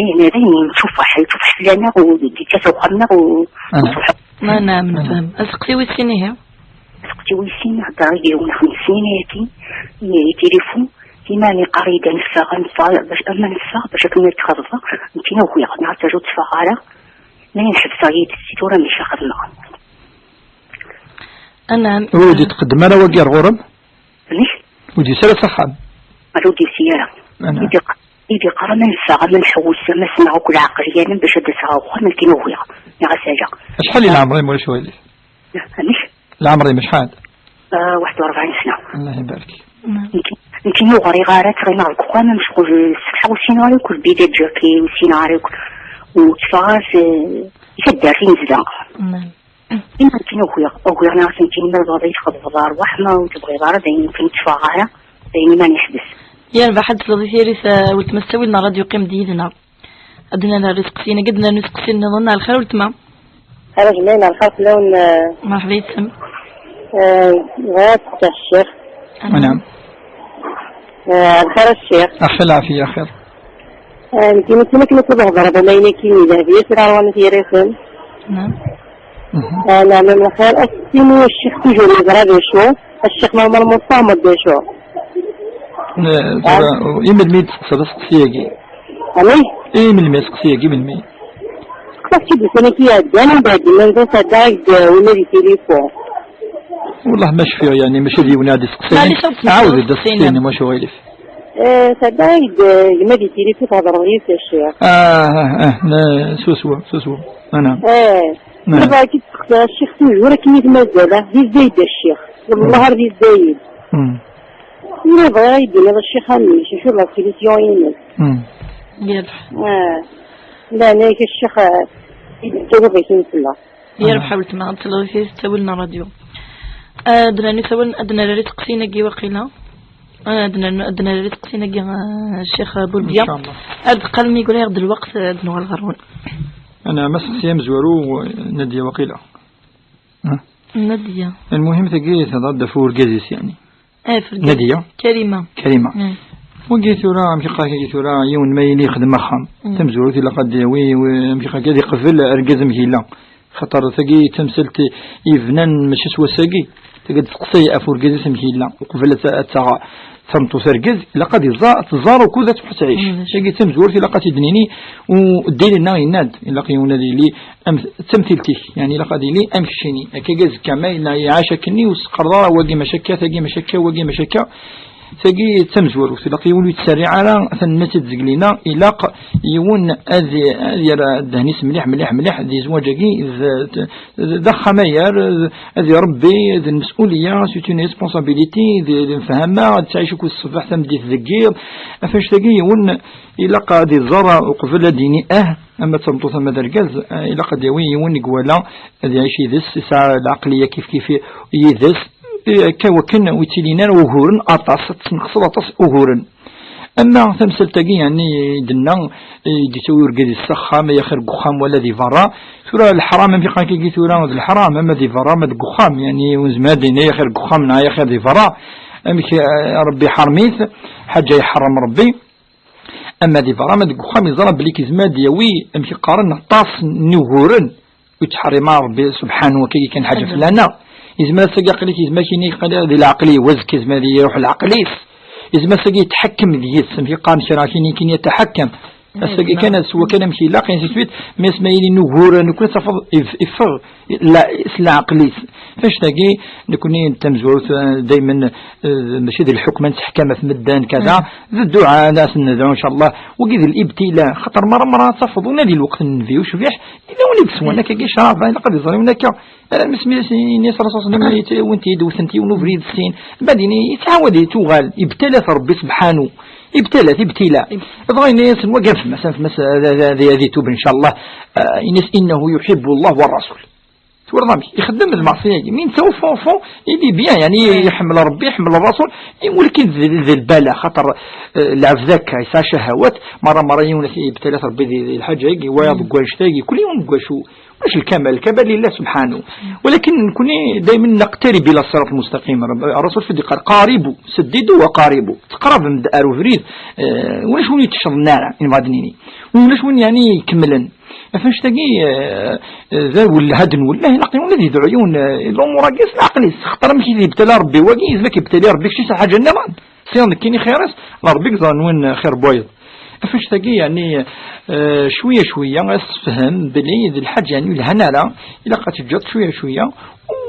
Eh, ma d ayen yettufeḥ, yettufeḥ fell-aneɣ u d-yekkat uxxam-nneɣ u... Anɛam. Anɛam, nefhem. Aseqsi wis sin, ihi? Aseqsi wis sin, hedreɣ i yiwen xemsin ayagi, i, i tilifun, iman iqqar-iyi-d ad neffeɣ, ad neffeɣ, bac, ama neffeɣ, bac akken ad k-xeḍbeɣ, nekkini ukiɣ, neɣ ad taǧu ur tteffɣeɣ ara, ma nḥebseɣ yid-s si tura maca xedmeɣ. Anɛam. Ur d-itqeddem ara wagi ar ɣur-m? Amek? Ur d-yusi ara s axxam? Ala, ur d-yusi ara. Anɛam. I d-iq-, i d-iqqar ama neffeɣ, ama nḥewwes, ama ssneɣ akk lɛeqliya-nnem bac ad d-aseɣ ɣer uxxam, nekkini ukiɣ. Nniɣ-as ala. Acḥal i leɛmer-im, ulac uɣilif? Amek? Leɛmer-im acḥal? Ah, waḥed u rebɛin sna. Allah ibarek. Nekk, nekkini ur ɣriɣ ara, ttɣimiɣ deg uxxam, am ccɣel ssebḥa ur ssineɣ ara akk lbidad jaki, ur ssineɣ ara akk. U tteffɣeɣ s, eh, i taddart i nezdeɣ. Ima nekkini ukiɣ, ukiɣ neɣ ass nekkini ma tebɣiḍ ad yi-txeḍbeḍ ṛwaḥ, ma ur tebɣiḍ ara, dayen nekkini ur tteffɣeɣ ara, dayen iman yeḥbes. Yerbeḥ, ad tesleḍ i tiri-s, ah, weltma s ttawil n ṛṛadyu, qqim-d yid-neɣ. Ad d-nerr iseqsiyen-agi, ad d-nernu iseqsiyen nniḍen. Lxir weltma. Ara jmaɛin, lxir fell-awen, eh, Mṛeḥba yid-sen. Eh, bɣiɣ ad d-ssaqsiɣ ccix. Anɛam. Eh, lxir a ccix. Axir lɛafiya, axir. Eh, nekk, nekk, nekk, nekk, ad hedreɣ d amaynu-agi, d Dehbiya, si Laṛwanit Yirisen. Anɛam. Mhm. Eh, neɛma lxir, aseqsi-inu i ccix, toujours neẓra d acu. Ccix Maɛmer Musa, ma d acu. Eh, tura, i melmi i d-testeqsaḍ aseqsi-agi? Amek? I melmi aseqsi-agi, melmi? Seqsaɣ-tt-id ussan-agi iɛeddan, mbeɛd ma nsan sɛeddaɣ-ak-d winna di tilifun. Wellah ma cfiɣ, yeɛni, mačči d yiwen i d-iseqsayen. Maɛlic, ad d-tesmeḥsiḍ. Ɛawed-d aseqsi-nni, aseqsi-nni, mačči uɣilif. Eh, sɛeddaɣ-ak-d, eh, gma di tilifun, thedreḍ yid-s a ccix. Ah, ah, ah, na, swaswa, swaswa. Anɛam. Eh, anɛam. Bɣiɣ ad k-id-seqsiɣ a ccix, toujours akken i t-mazal, ah, di Zayed a ccix. Wellah ar di Zayed. Hmm. Ina bɣiɣ ad yi-d-tiniḍ a ccix amek, acu d la solution-ines? Hmm. Yerbeḥ. Ah. Leɛnaya-k a ccix, ah, i d-tettawiḍ akin fell-aɣ. Yerbeḥ a weltma, ad tesleḍ i tawil n ṛṛadyu. Ah, ad d-nernu isawalen, ad d-nerr iseqsiyen-agi waqila. Ah, ad d-nernu, ad d-nerr iseqsiyen-agi, ah, ccix Bulbya. Inchallah. Ad d-qqalen mi yura-yaɣ-d lweqt, ad d-nuɣal ɣer-wen. Anɛam, aseqsi amezwaru, Nadia waqila. Ah. Nadia. Lmuhim, tagi tehder-d ɣef urgaz-is, yeɛni. Eh, ɣef urgaz. Nadia. Karima. Karima. Mm. Wagi tura, amek iqqar-ak, wagi tura, yiwen ma yili yexdem axxam. Mm. Tamezwarut ilaq ad d-yawi, wi-, amek iqqar-ak, ad iqbel argaz amek yella. Xaṭer tagi d tamsalt yebnan mačči s wass-agi. Ad d-teqsay ɣef urgaz-is amek yella, uqbel ad t-, ad taɣ tameṭṭut argaz, ilaq ad iẓa-, ad tẓar ukud ad tṛuḥ tɛic. Mm. Tagi d tamezwarut, ilaq ad t-id-nini, u ddin-nneɣ yenna-d, ilaq yiwen ad yili am, d tamtilt-ik, yeɛni ilaq ad yili am keččini. Akka azekka ma yella iɛac akkenni, ur s-teqqareḍ ara wagi mačči akka, tagi mačči akka, wagi mačči akka. Tagi d tamezwarut, ilaq yiwen ur yettserriɛ ara, tanmmi-s-id zeglina, ilaq yiwen ad, ad yerr ddehn-is mliḥ, mliḥ, mliḥ, di zzwaǧ-agi, d, d, d axxam ayer, d, ad irebbi, d lmesuliyya, c'est une responsabilité, d, d lefhama, ad tettɛic akked ṣṣbeḥ tameddit deg yiḍ. Ɣef annect-agi yiwen ilaq ad iẓer uqbel ad d-yini ah, ama d tameṭṭut ama d argaz, eh, ilaq ad yawi yiwen i iwala ad iɛic yid-s, yesɛa lɛeqliya kif kif yid-s, eh, akka wakken ur yettilin ara uguren aṭas, ad tesneqseḍ aṭas uguren. Ama tamsalt-agi, yeɛni, i d-tenna, i d-yettawi urgaz-is s axxam, ay axir deg uxxam wala di berra. Tura leḥram, amek i qqaren kagi tura, d leḥram, ama di berra, ama deg uxxam, yeɛni, ur nezmir ad d-nini ay axir deg uxxam neɣ ay axir di berra. Amek, eh, Rebbi iḥerrem-it, ḥaǧa iḥerrem Rebbi. Ama di berra, ama deg uxxam, yeẓra belli yezmer ad d-yawi, amek i qqaren, aṭas n wuguren. Ur yettḥerrim ara Rebbi subḥanu akka kan ḥaǧa fell-aneɣ. Yezmer ass-agi aql-ik, yezmer kini di lɛeqli, wazekka yezmer ad iruḥ lɛeql-is. Yezmer ass-agi yetḥekkem deg-s, amek i qqaren kra kini, kini yetḥekkem. Ass-agi kan, ass-wa kan amek ilaq, ainsi de suite, mais asmi yili nugur, nekkni tafeḍ if-, iffeɣ la-, s leɛqel-is. Fannect-agi, nekkni d tamezwarut, eh, daymen, eh, mačči d lḥukm ad netteḥkam ɣef medden, kada, d dduɛa, ad asen-nedɛu, ncallah. Wagi d libtila, xaṭer mara, mara tafeḍ, ula di lweqt n Nnbi ucbiḥ, yella win i yeswan akkagi ccrab, ilaq ad iẓer yiwen akka. Eh, mi s-, mi s-, ini-as Rasul sallam, yettawin-t-id, wten-t yiwen ubrid sin. Badin yettɛawad, tuɣal, ibtala-t Rebbi subḥanu. Ibtala-t, ibtila. Dɣa yenna-yasen, wagi ad fmas, ad fmas, ad, ad, ad, ad itub, ncallah. Eh, ini-as, innahu yuḥibbu Allah wa rasul. Twalaḍ amek? Ixeddem lmeɛṣiyya-agi. Mi netta au fond, au fond, il est bien, yeɛni, iḥemmel Rebbi, iḥemmel Rasul, i walakin d, d, d lbala, xaṭer, eh, lɛebd akka, yesɛa cahawat, mara, mara yiwen ibtala-t Rebbi di, di lḥaǧa-agi, wayeḍ deg wannect-agi, kul yiwen deg wacu. Ulac lkamal, lkamal lillah subḥanu. Walakin nekkni daymen naqtarib ila ṣṣirat lmustaqim. Rasul fi d-iqqar, qaribu, seddidu wa qaribu. Teqrabem-d ar ubrid, eh, ulac win yettecḍen ara, i nebɣa ad d-nini. Ulac win, yeɛni, ikemmlen. Ɣef annect-agi, eh, eh, d awelleh ad nwelleh, ilaq yiwen ad yedɛu yiwen, eh, lumuṛ-agi s leɛqel-is. Xaṭer amek i d-yebtala Rebbi wagi, yezmer ad k-yebtali Rebbi kečč s lḥaǧa nniḍen. Sya nekkini xir-is, la Rebbi yeẓra anwa xir n wayeḍ. Ɣef annect-agi, yeɛni, eh, cwiya, cwiya, ad tessefhem belli d lḥaǧa, yeɛni, yelhan ara, ilaq ad teǧǧeḍ cwiya, cwiya.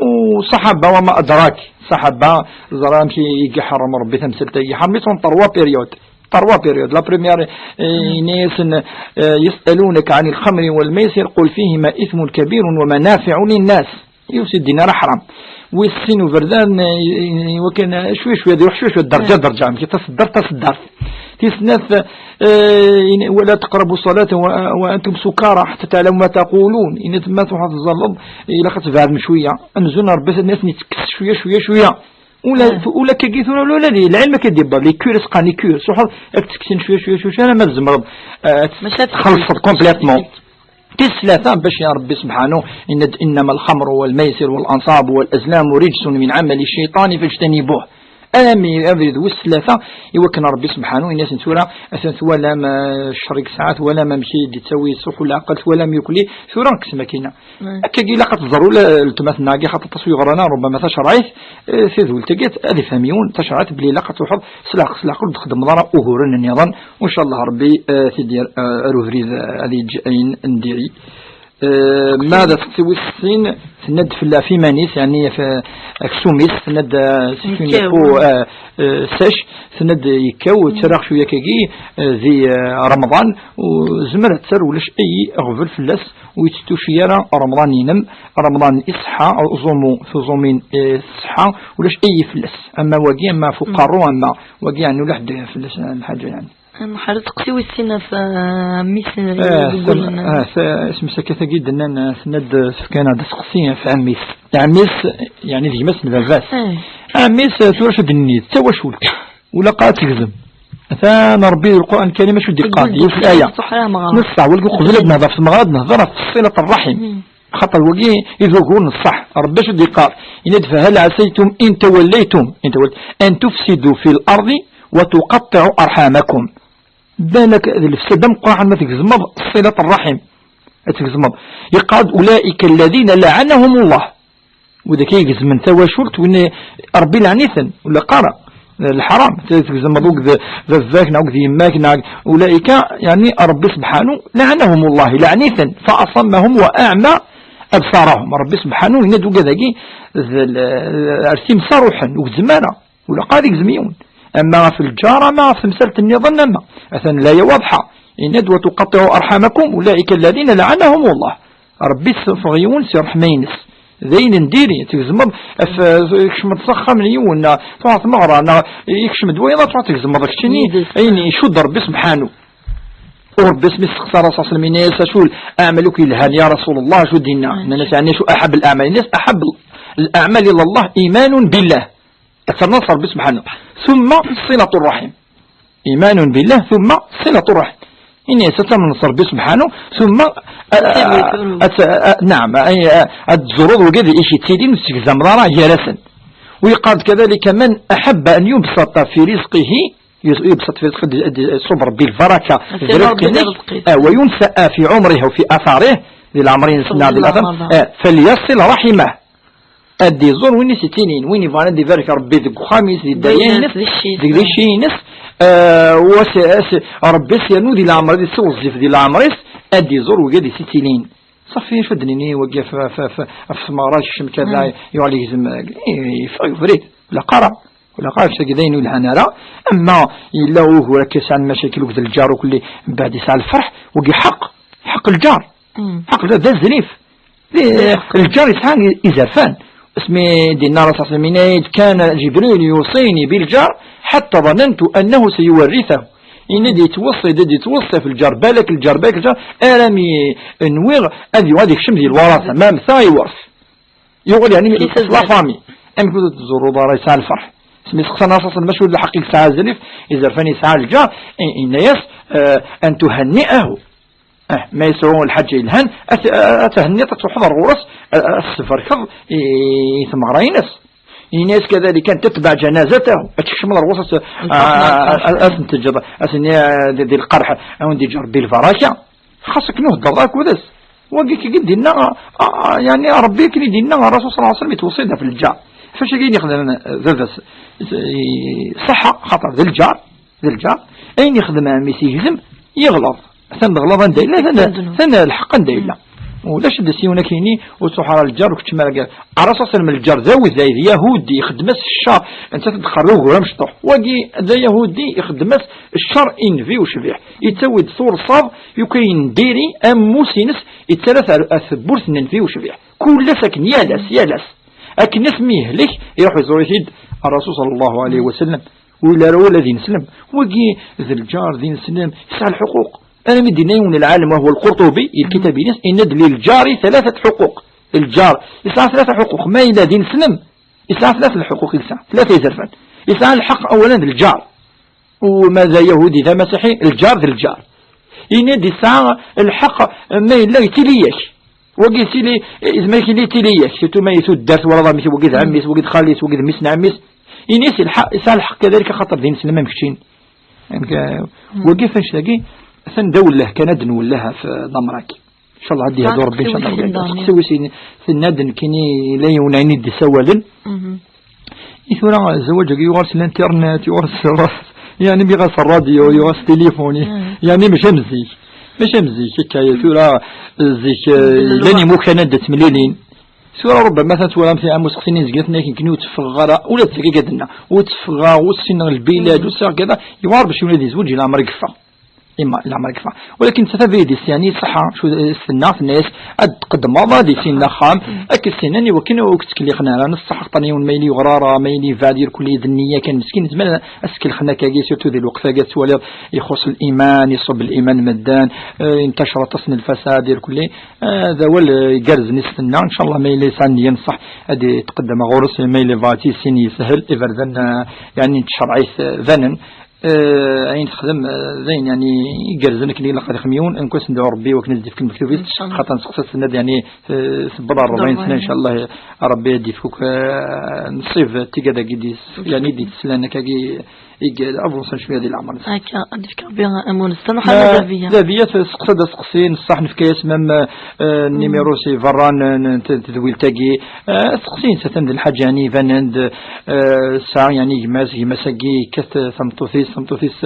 U ṣaḥaba, wa ma adrak, ṣaḥaba, ẓra amek i, i iḥerrem Rebbi tamsalt-agi. Iḥerrem-itt en trois périodes. Trois périodes. La première, eh, yenna-yasen, eh, يسألونك عن الخمر والميسر قل فيهما إثم كبير ومنافع للناس. Yiwet ur s-d-yenni ara ḥram. Wis sin uberdan, eh, i, i, wakken, eh, cwi cwi, ad iruḥ cwi cwi, derǧa derǧa, amek taseddart taseddart. Tis snat, eh, in-, ولا تقربوا الصلاة و-، وأنتم سكارى حتى تعلموا ما تقولون. Yenna-t ma tṛuḥeḍ tẓalleḍ, ilaq ad tbeɛdem cwiya. Amzun Rebbi ad asen-ittekkes cwiya, cwiya, cwiya. Ula, ula kagi tura, ula, ula di lɛilm akka d-yewweḍ, les cures, qqaren les cures, truḥeḍ ad k-ttekksen cwiya, cwiya, cwiya, cwiya, alamma tzemreḍ, eh, ad txellṣeḍ complètement. Tis tlata, bac ya Rebbi subḥanu, yenna-d, إنما الخمر والميسر والأنصاب والأزلام رجس من عمل الشيطان فاجتنبوه. Ami abrid wis tlata, i wakken Rebbi subḥanu, yenna-asen tura, atan twalam, eh, ccer i yesɛa, twalam amek i d-yettawi ṣṣuḥ u leɛqel, twalam yukli, tura kkes makina. Akkagi ilaq ad tẓer ula letma-tneɣ-agi, xaṭer aṭas wi yeɣran, rubbama tacerɛit, eh, tadwilt-agi ad ifhem yiwen tacerɛit belli ilaq ad truḥeḍ s leɛqel, s leɛqel ur d-txeddmeḍ ara uguren nniḍen. Ncallah Rebbi, eh, ad t-id-yerr, eh, ar ubrid, eh, ad yeǧǧ ayen n diri. Eh, ma d aseqsi wis sin, tenna-d fell-, ɣef iman-is, yeɛni ɣef aksum-is, tenna-d, eh, c'est une peau, eh, eh, sèche, tenna-d yekkaw, ttarraɣ cwiya akkagi, eh, di, eh, Remḍan, u zemmer ad tt-terr, ulac ay aɣbel fell-as, ur yettuci ara Remḍan-inem, Remḍan iṣeḥḥa, uẓumu, tuẓumin, eh, tṣeḥḥa, ulac ay fell-as. Ama wagi, ama ɣef uqerru, ama wagi, yeɛni ulac ḥedd fell-as lḥaǧa, yeɛni. Nḥar teqsi wis sin ɣef, eh, mmi-s n, eh, deg tam-, ullen. Eh, ta-, isem-is akka tagi d-nnan, eh, tenna-d, eh, tefka-aneɣ-d aseqsi ɣef ɛemmi-s. Ɛemmi-s, yeɛni d gma-s n baba-s. Eh. Ɛemmi-s, eh, tura acu d-nni, d tawacult. Ula qa ad tegzem. Atan Rebbi di Lqur'an Lkarim acu d-iqqar, yiwet laya. Ṣṣeḥ, wagi uqbel ad nehder ɣef tmeɣra, ad nehder ɣef ṣṣilat ṛṛaḥim. Xaṭer wagi i d ugur n ṣṣeḥ. Rebbi acu d-iqqar? Yenna-d, فهل عسيتم إن توليتم، إن توليتم، أن تفسدوا في الأرض وتقطعوا أرحامكم. Balak d lefsad ameqqran ma tgezmeḍ ṣṣilat ṛṛaḥim. Ad tgezmeḍ. Yeqqar-d, أولئك الذين لعنهم الله. Widak i igezmen tawacult, win i-, Ṛebbi lɛen-iten, ur ilaq ara. Lḥaram, t-, tgezmeḍ akked baba-k neɣ akked yemma-k neɣ ulaika, yeɛni Ṛebbi subḥanu lɛanahum Llah, lɛen-iten, fa aṣammahum wa aɛma abṣarahum. Ṛebbi subḥanu yenna-d ugad-agi d l-, ar timsa ruḥen, ur gezzem ara, ur ilaq ara ad igzem yiwen. Ama ɣef lǧar, ama ɣef temsalt nniḍen, ama atan laya waḍḥa, yenna-d wa tuqaṭṭiɛu arḥamakum, ulaika alladina lɛanahum Llah. Ṛebbi yessufeɣ yiwen si ṛṛeḥma-ines. D ayen n diri, tgezmeḍ, af-, ikcem-d s axxam n yiwen, neɣ truḥ tmeɣra, neɣ ikcem-d wayeḍ, ad truḥ tgezmeḍ keččini, yid-s, ayen icudd Ṛebbi subḥanu. U Ṛebbi asmi yesteqsa Rasul sallam, yenna-yas: "Acu aɛmal akk yelhan, ya Rasul Allah?" Acu d-yenna? Nnan-as: "Yeɛni acu aḥab al-aɛmal?" Yenna-yas: "Aḥab al-aɛmal ila Allah imanun billah." Ad ternuḍ ɣef Ṛebbi subḥanu. Tumma ṣilatu ṛṛaḥim. Imanun billah, tumma ṣilatu ṛṛaḥim. Ini-as ad tamneḍ s Ṛebbi subḥanu, tumma, a, a, a, a, naɛam, a, a, ad tzureḍ wigad i k-yettilin, ur tettgezzameḍ ara gar-asen. ويقال كذلك من أحب أن يبسط في رزقه، يبسط في رزقه, ad iṣubb Ṛebbi lbaraka di ṛṛezqi-nnek, a, وينسأ في عمره وفي أثره, di leɛmer-ines neɣ di later, a, فليصل رحمه. Ad d-iẓur win i s-ittinin, win yebɣan ad ibarek Ṛebbi deg uxxam-is, di dderya-ines, deg dderya-ines, eh, u as-, as-, Ṛebbi as-yernu di leɛmer, ad issiweẓẓif di leɛmer-is, ad d-iẓur wigad i s-ittinin. Ṣafi, acu ad d-nini wagi ɣef, ɣef, ɣef, ɣef tmeɣra, keččem kada, yuɣal yegzem, eh, yeffeɣ ubrid, ur ilaq ara, ur ilaq ara, kečč d ayen ur yelhan ara. Ama yella ugur akka yesɛan lmacakil akked lǧar, ukelli mbeɛd yesɛa lferḥ, wagi ḥeqq, ḥeqq lǧar, ḥeqq lǧar d azrif. Lǧar yesɛa izerfan. Asmi d-yenna Rasul sallam, yenna-d: "كان جبريل يوصيني بالجار حتى ظننت أنه سيورثه." Yenna-d yettweṣṣi-d, ad yettweṣṣi ɣef lǧar, balak lǧar, balak lǧar, armi nwiɣ ad yuɣal yekcem di lwaraṣa, ma mteɣ iwers. Yuɣal yeɛni s la famille. Amek ur tettzuruḍ ara yesɛa lferḥ? Asmi seqsan Rasul sallam acu d lḥeqq i yesɛa azrif, izerfan yesɛa lǧar, i-, yenna-yas, eh, أن تهنئه. Eh, ma yesɛu lḥaǧa yelhan, ad t-, ad thenniḍ, ad truḥeḍ ar ɣur-s, ad, ad s-tbarkeḍ i, i tmeɣra-ines. Ini-as كذلك أن تتبع جنازته, ad tkecmeḍ ar ɣur-s, ad, ad, ad, ad ten-teǧǧeḍ, ad ten-, di, di lqerḥ, ad wen-d-yeǧǧ Ṛebbi lbaraka. Xas akken ur heddreḍ akked-s. Wagi akken i d-yenna, a, a, yeɛni Ṛebbi akken i d-yenna Ṛṛasul صلى الله عليه وسلم, yettweṣṣi-d ɣef lǧar. Ɣef wacu akken i yexdem, eh, baba-s, i, ṣaḥa, xaṭer d lǧar, d lǧar, ayen yexdem ɛemmi-s yegzem, yeɣleḍ. Atan leɣlaḍ anda yella, atan, atan lḥeqq anda yella. Ulac ad d-as yiwen ad k-yini ur truḥ ara lǧar, ur keččem ara gar. Ara ṣaṣan m lǧar d awday, d yahudi, ixeddem-as ccer, netta ad d-qqar d ugur amecṭuḥ. Wagi d ayahudi, ixeddem-as ccer i nnbi ucbiḥ. Yettawi-d turṣaḍ, yuki ayen n diri, ammus-ines, yettarra-t ar, ar tewwurt n nnbi ucbiḥ. Kul ass akken, yal ass, yal ass. Akken asmi yehlek, iruḥ iẓur-it-id Ṛṛasul صلى الله عليه وسلم. Ur yelli ara ula d ineslem. Wagi d lǧar, d ineslem, yesɛa lḥuquq. Armi d-yenna yiwen n lɛalem, وهو القرطبي, di lkitab-ines, yenna-d: "للجار ثلاثة حقوق." Lǧar yesɛa tlata lḥuquq. Ma yella d ineslem, yesɛa tlata lḥuquq i yesɛa, tlata izerfan. Yesɛa lḥeqq, awalen, d lǧar. U ma d ayahudi, d amasiḥi, lǧar d lǧar. Yenna-d yesɛa lḥeqq, ma yella yettili-yak. Wagi yettili, yezmer ad yili yettili-yak, surtout ma di tuddert, twalaḍ amek wagi d ɛemmi-s, wagi d xali-s, wagi d mmi-s n ɛemmi-s. Ini-as yelḥa, yesɛa lḥeqq kadalik, axaṭer d ineslem am keččin. Amek, eh, wagi f annect-agi, atan d awelleh kan ad nwelleh ɣef, eh, lamra-agi. Inchallah ad d-yehdu Rebbi, inchallah. Seqsi wis-, tenna-d nekkini yella yiwen ayen i d-isawalen. I tura zzwaǧ-agi yuɣal s l'internet, yuɣal s, yeɛni mi ɣas rradyu, yuɣal s tilifuni, yeɛni mačči am zik. Mačči am zik, akka, tura zik, eh, llan imukan anda ttemlilin. Tura rubbama atan twalam tiɛam useqsi-nni nezga-ten akken ur tteffɣeɣ ara, ula d tagi ad d-tenna, ur tteffɣeɣ, ur ssineɣ lbilad, ur sɛiɣ kada, yuɣal bac yiwen ad yezweǧ i leɛmer yeffeɣ. Imma, leɛmer yekfa. Walakin d tatabidist, yeɛni, ṣṣeḥḥa, acu s-tenna, tenna-yas, ad tqeddmeḍ, ad issin axxam, ad k-issinen, i wakken ur k-ttkellixen ara, neṣṣeḥ, xaṭer yiwen ma yili yuɣ ara, ma yili yebɛed, irkelli d nniya kan, meskin, nezmer ad s-kellxen akkagi, surtout di lweqt-agi, ad twaliḍ ixuṣṣ liman, iṣubb liman medden, eh, intacer aṭas n lfasad, irkelli, eh, d awal, eh, igerrzen i s-tenna, ncallah ma yella yesɛa nniya neṣṣeḥ, ad itqeddem ɣur-s, ma yella yebɣa ad t-yissin yeshel, iberdan, eh, yeɛni n tcerɛit, eh, banen. Eh, ayen texdem, eh, d ayen, yeɛni, igerrzen akken ilaq ad ixdem yiwen, nekk ad s-nedɛu Rebbi wakken ad s-d-ifk lmektub-is, xaṭer nseqsa-tt, tenna-d, yeɛni, eh, tewweḍ ar rebɛin sna, ncallah, Rebbi ad d-ifk, eh, nṣib tigad-agi d-is-, yeɛni, d-iteslan akkagi, i y-, avancer cwiya di leɛmer-nsen. Akka, ad d-yefk Rebbi amunes. Tamuḥal ma Daviya. Daviya testeqsa-d asteqsi, n ṣṣeḥ nefka-yas même, euh, numéro si berra n, n, n tedwilt-agi. Euh, asteqsi-ines atan d lḥaǧa, yani, ibanen-d, euh, tesɛa, yani, gma-s, gma-s-agi yekkat, euh, tameṭṭut-is, tameṭṭut-is,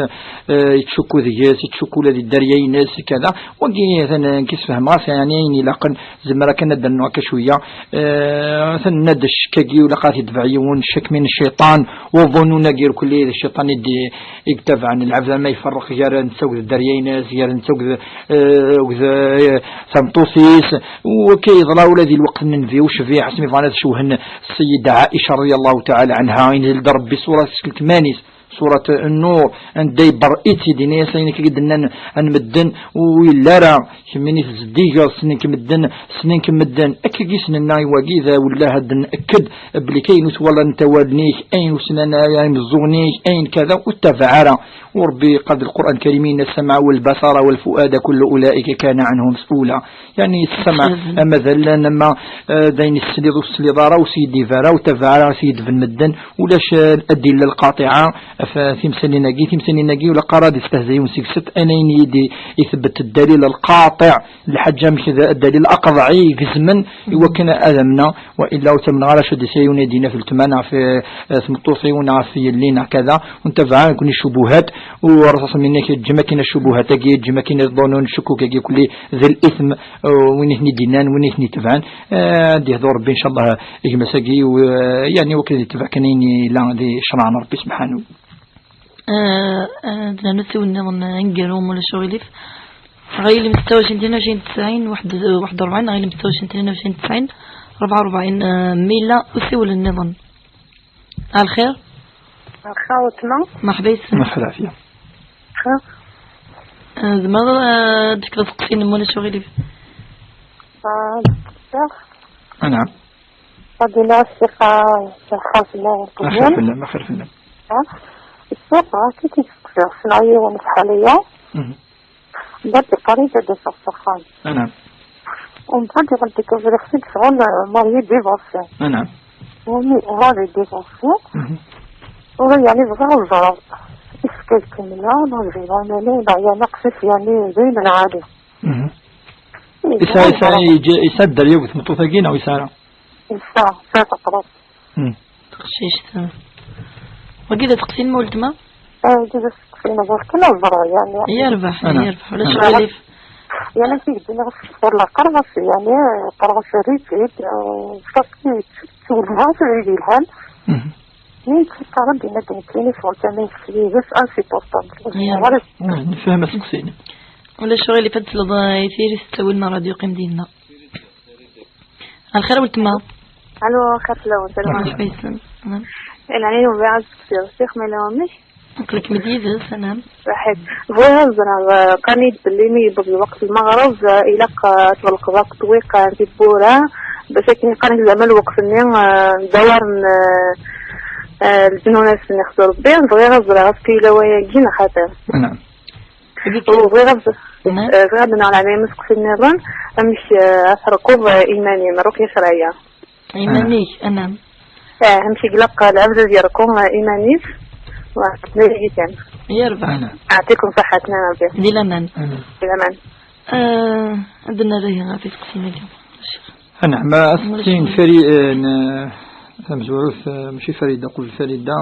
euh, yettcukku deg-s, yettcukku ula di dderya-ines, kada. Wagi atan, euh, nekk ssefhmeɣ-as, yani, ayen ilaqen, zemreɣ kan ad d-rnuɣ akka cwiya. Eh, tenna-d ccek-agi ur ilaq ad t-yetbeɛ yiwen, ccek min cciṭan, uḍunun-agi irkelli d cciṭan i d-, i yettabaɛen lɛebd, ama iferreq gar netta akked dderya-ines, gar netta akked, eh, akked, eh, tameṭṭut-is, u akka yeḍra ula di lweqt n nnbi ucbiḥ, asmi bɣan ad cewhen Sseyida Ɛica radiyallahu taɛala ɛenha, inzil-d Rebbi ṣṣura-s seg lekmal-is. Surat Nnur, anda iberr-itt-id, yenna-yas ayen akka i d-nnan n medden, ur yelli ara, kemmini tzeddigeḍ, ssnen-k medden, ssnen-k medden. Akka i s-nenna i wagi, d awelleh ad d-nekked belli ayen ur twalaḍ netta wallen-ik, ayen ur snan ara imeẓẓuɣen-ik, ayen kada, ur ttabaɛ ara. U Rebbi yeqqar di Lqur'an Karim, inna: "Ssama wal basara wal fuada kullu ulaika kana anhu mas'ula." Yani, ssama, ama d allen, ama, eh, d ayen tesliḍ ur tesliḍ ara, ur s-yedib ara, ur tabaɛ ara s-yedben medden, ulac, eh, adilla lqaṭiɛa ɣef timsalin-agi. Timsalin-agi ula qqar ad istehza yiwen seg-sent, ayen i d-itebbet ddalil lqaṭiɛ, lḥaǧa amek d ddalil aqḍɛi igezmen i wakken ad amneɣ, wa illa ur tamneɣ ara, acu d-isya yiwen ad d-yini ɣef letma neɣ ɣef, eh, tmeṭṭut-iw neɣ ɣef yelli neɣ kada, ur ntabaɛ ara nekkni ccubuhat, u Ṛṛasul minna yeǧǧem akin ccubuhat-agi, yeǧǧem akin ḍunun, ccukkuk-agi kulli d lithm, eh, win i ten-id-yennan, win i ten-itebɛen, eh, ad d-yehdu Rebbi, ncallah, gma-s-agi, u, eh, yani, wakken ad yetbeɛ kan ayen yella di ccṛeɛ n Rebbi subḥanahu. Eh, eh, ad nernu siwel nniḍen, eh, aneggaru, ma ulac aɣilif. Aɣilif ستة وعشرين اثنين وعشرين تسعين واحد، واحد وأربعين، aɣilif ستة وعشرين اثنين وعشرين تسعين أربعة وأربعين، eh, meyya u siwel nniḍen. Ar lxir? Ar lxir, weltma. Merḥba yes-m. Merḥba, lɛafiya. Xir. Eh, tzemreḍ, eh, ad d-tefkeḍ asteqsi-nnem, ma ulac aɣilif? Ah, d-, Anɛam. Ad d-iniɣ asteqsi, xir fell-am. Axir fell-am, axir fell-am. Ah, ssuq, ah, kif i k-steqsiɣ, ssneɣ yiwen f Ḥaliya. Mhm. Mbeɛd yeqqar-iyi-d ad d-aseɣ s axxam. Anɛam. Umbeɛd iɣelli-d ur ẓriɣ seg ccɣel, marié divorcé. Anɛam. Wami, marié divorcé. Mhm. Ula yeɛni bɣiɣ ad ẓreɣ. Est-ce que kemmleɣ, neɣ bɣiɣ ad nali, neɣ yeɛni aqcic yeɛni d ayen lɛali. Mhm. Ih, isɛa, isɛa, yeǧǧa, isɛa dderya deg tmeṭṭut-agi neɣ isɛa ara? Yesɛa, yesɛa taqṛuṛt. Hmm. Taqcict. Wagi d asteqsi n weltma? Ah, wagi d asteqsi n weltma, kan ad ẓreɣ, yeɛni. Yerbeḥ, yerbeḥ, ulac aɣilif. Yeɛni, ad k-id-iniɣ ɣef ccɣel, qqareɣ-as, yeɛni, qqareɣ-as rrif-it, eh, ṣafi, ttwelhaɣ abrid yelhan. Mhm. Mi yettaṭṭar-d, yenna-d nekkini ccɣel tama yis-s, insupportable. Yerbeḥ. Ah, nefhem asteqsi-nni. Ulac aɣilif, ad tesleḍ, eh, i tiri s ttawil n ṛṛadyu, qqim dinna. Ar lxir a weltma. Alo, xir fell-awen, salam. Merḥba yes-m. Anɛam. Lɛali, bɣiɣ ad d-steqsiɣ ccix ma yella wamek. Aql-ikem-id yid-s, anɛam. Saḥit. Bɣiɣ ad ẓreɣ, eh, qqaren-iyi-d belli mi yewweḍ lweqt n lmeɣreb, eh, ilaq, eh, ad tɣelqeḍ akk ṭṭwiq, eh, n tiwwura, bac akken qqaren-ak zeɛma lweqt-nni, eh, d awar n, eh, eh, leǧnun ad sen-ixzu Rebbi. Bɣiɣ ad ẓreɣ, est-ce que yella wayagi neɣ xaṭi? Anɛam. U bɣiɣ ad, eh, bɣiɣ ad d-nnaɣ leɛnaya-m asteqsi nniḍen, amek, eh, ad terkuḍ, eh, iman-im, rruqya ccerɛiyya. Iman-ik, anɛam. Eh, amek i ilaq lɛebd ad yerku, eh, iman-is, wa, d ayen kan. Yerbeḥ. Anɛam. Ɛṭikum ṣaḥḥa, ttnam Rebbi. Di laman. Anɛam. Di laman. Eh, ad d-nerr ihi ɣef isteqsiyen-agi. Anɛam, asteqsi n Fari-, eh, n, eh, tamezwarut, eh, mačči Farida, qbel Farida,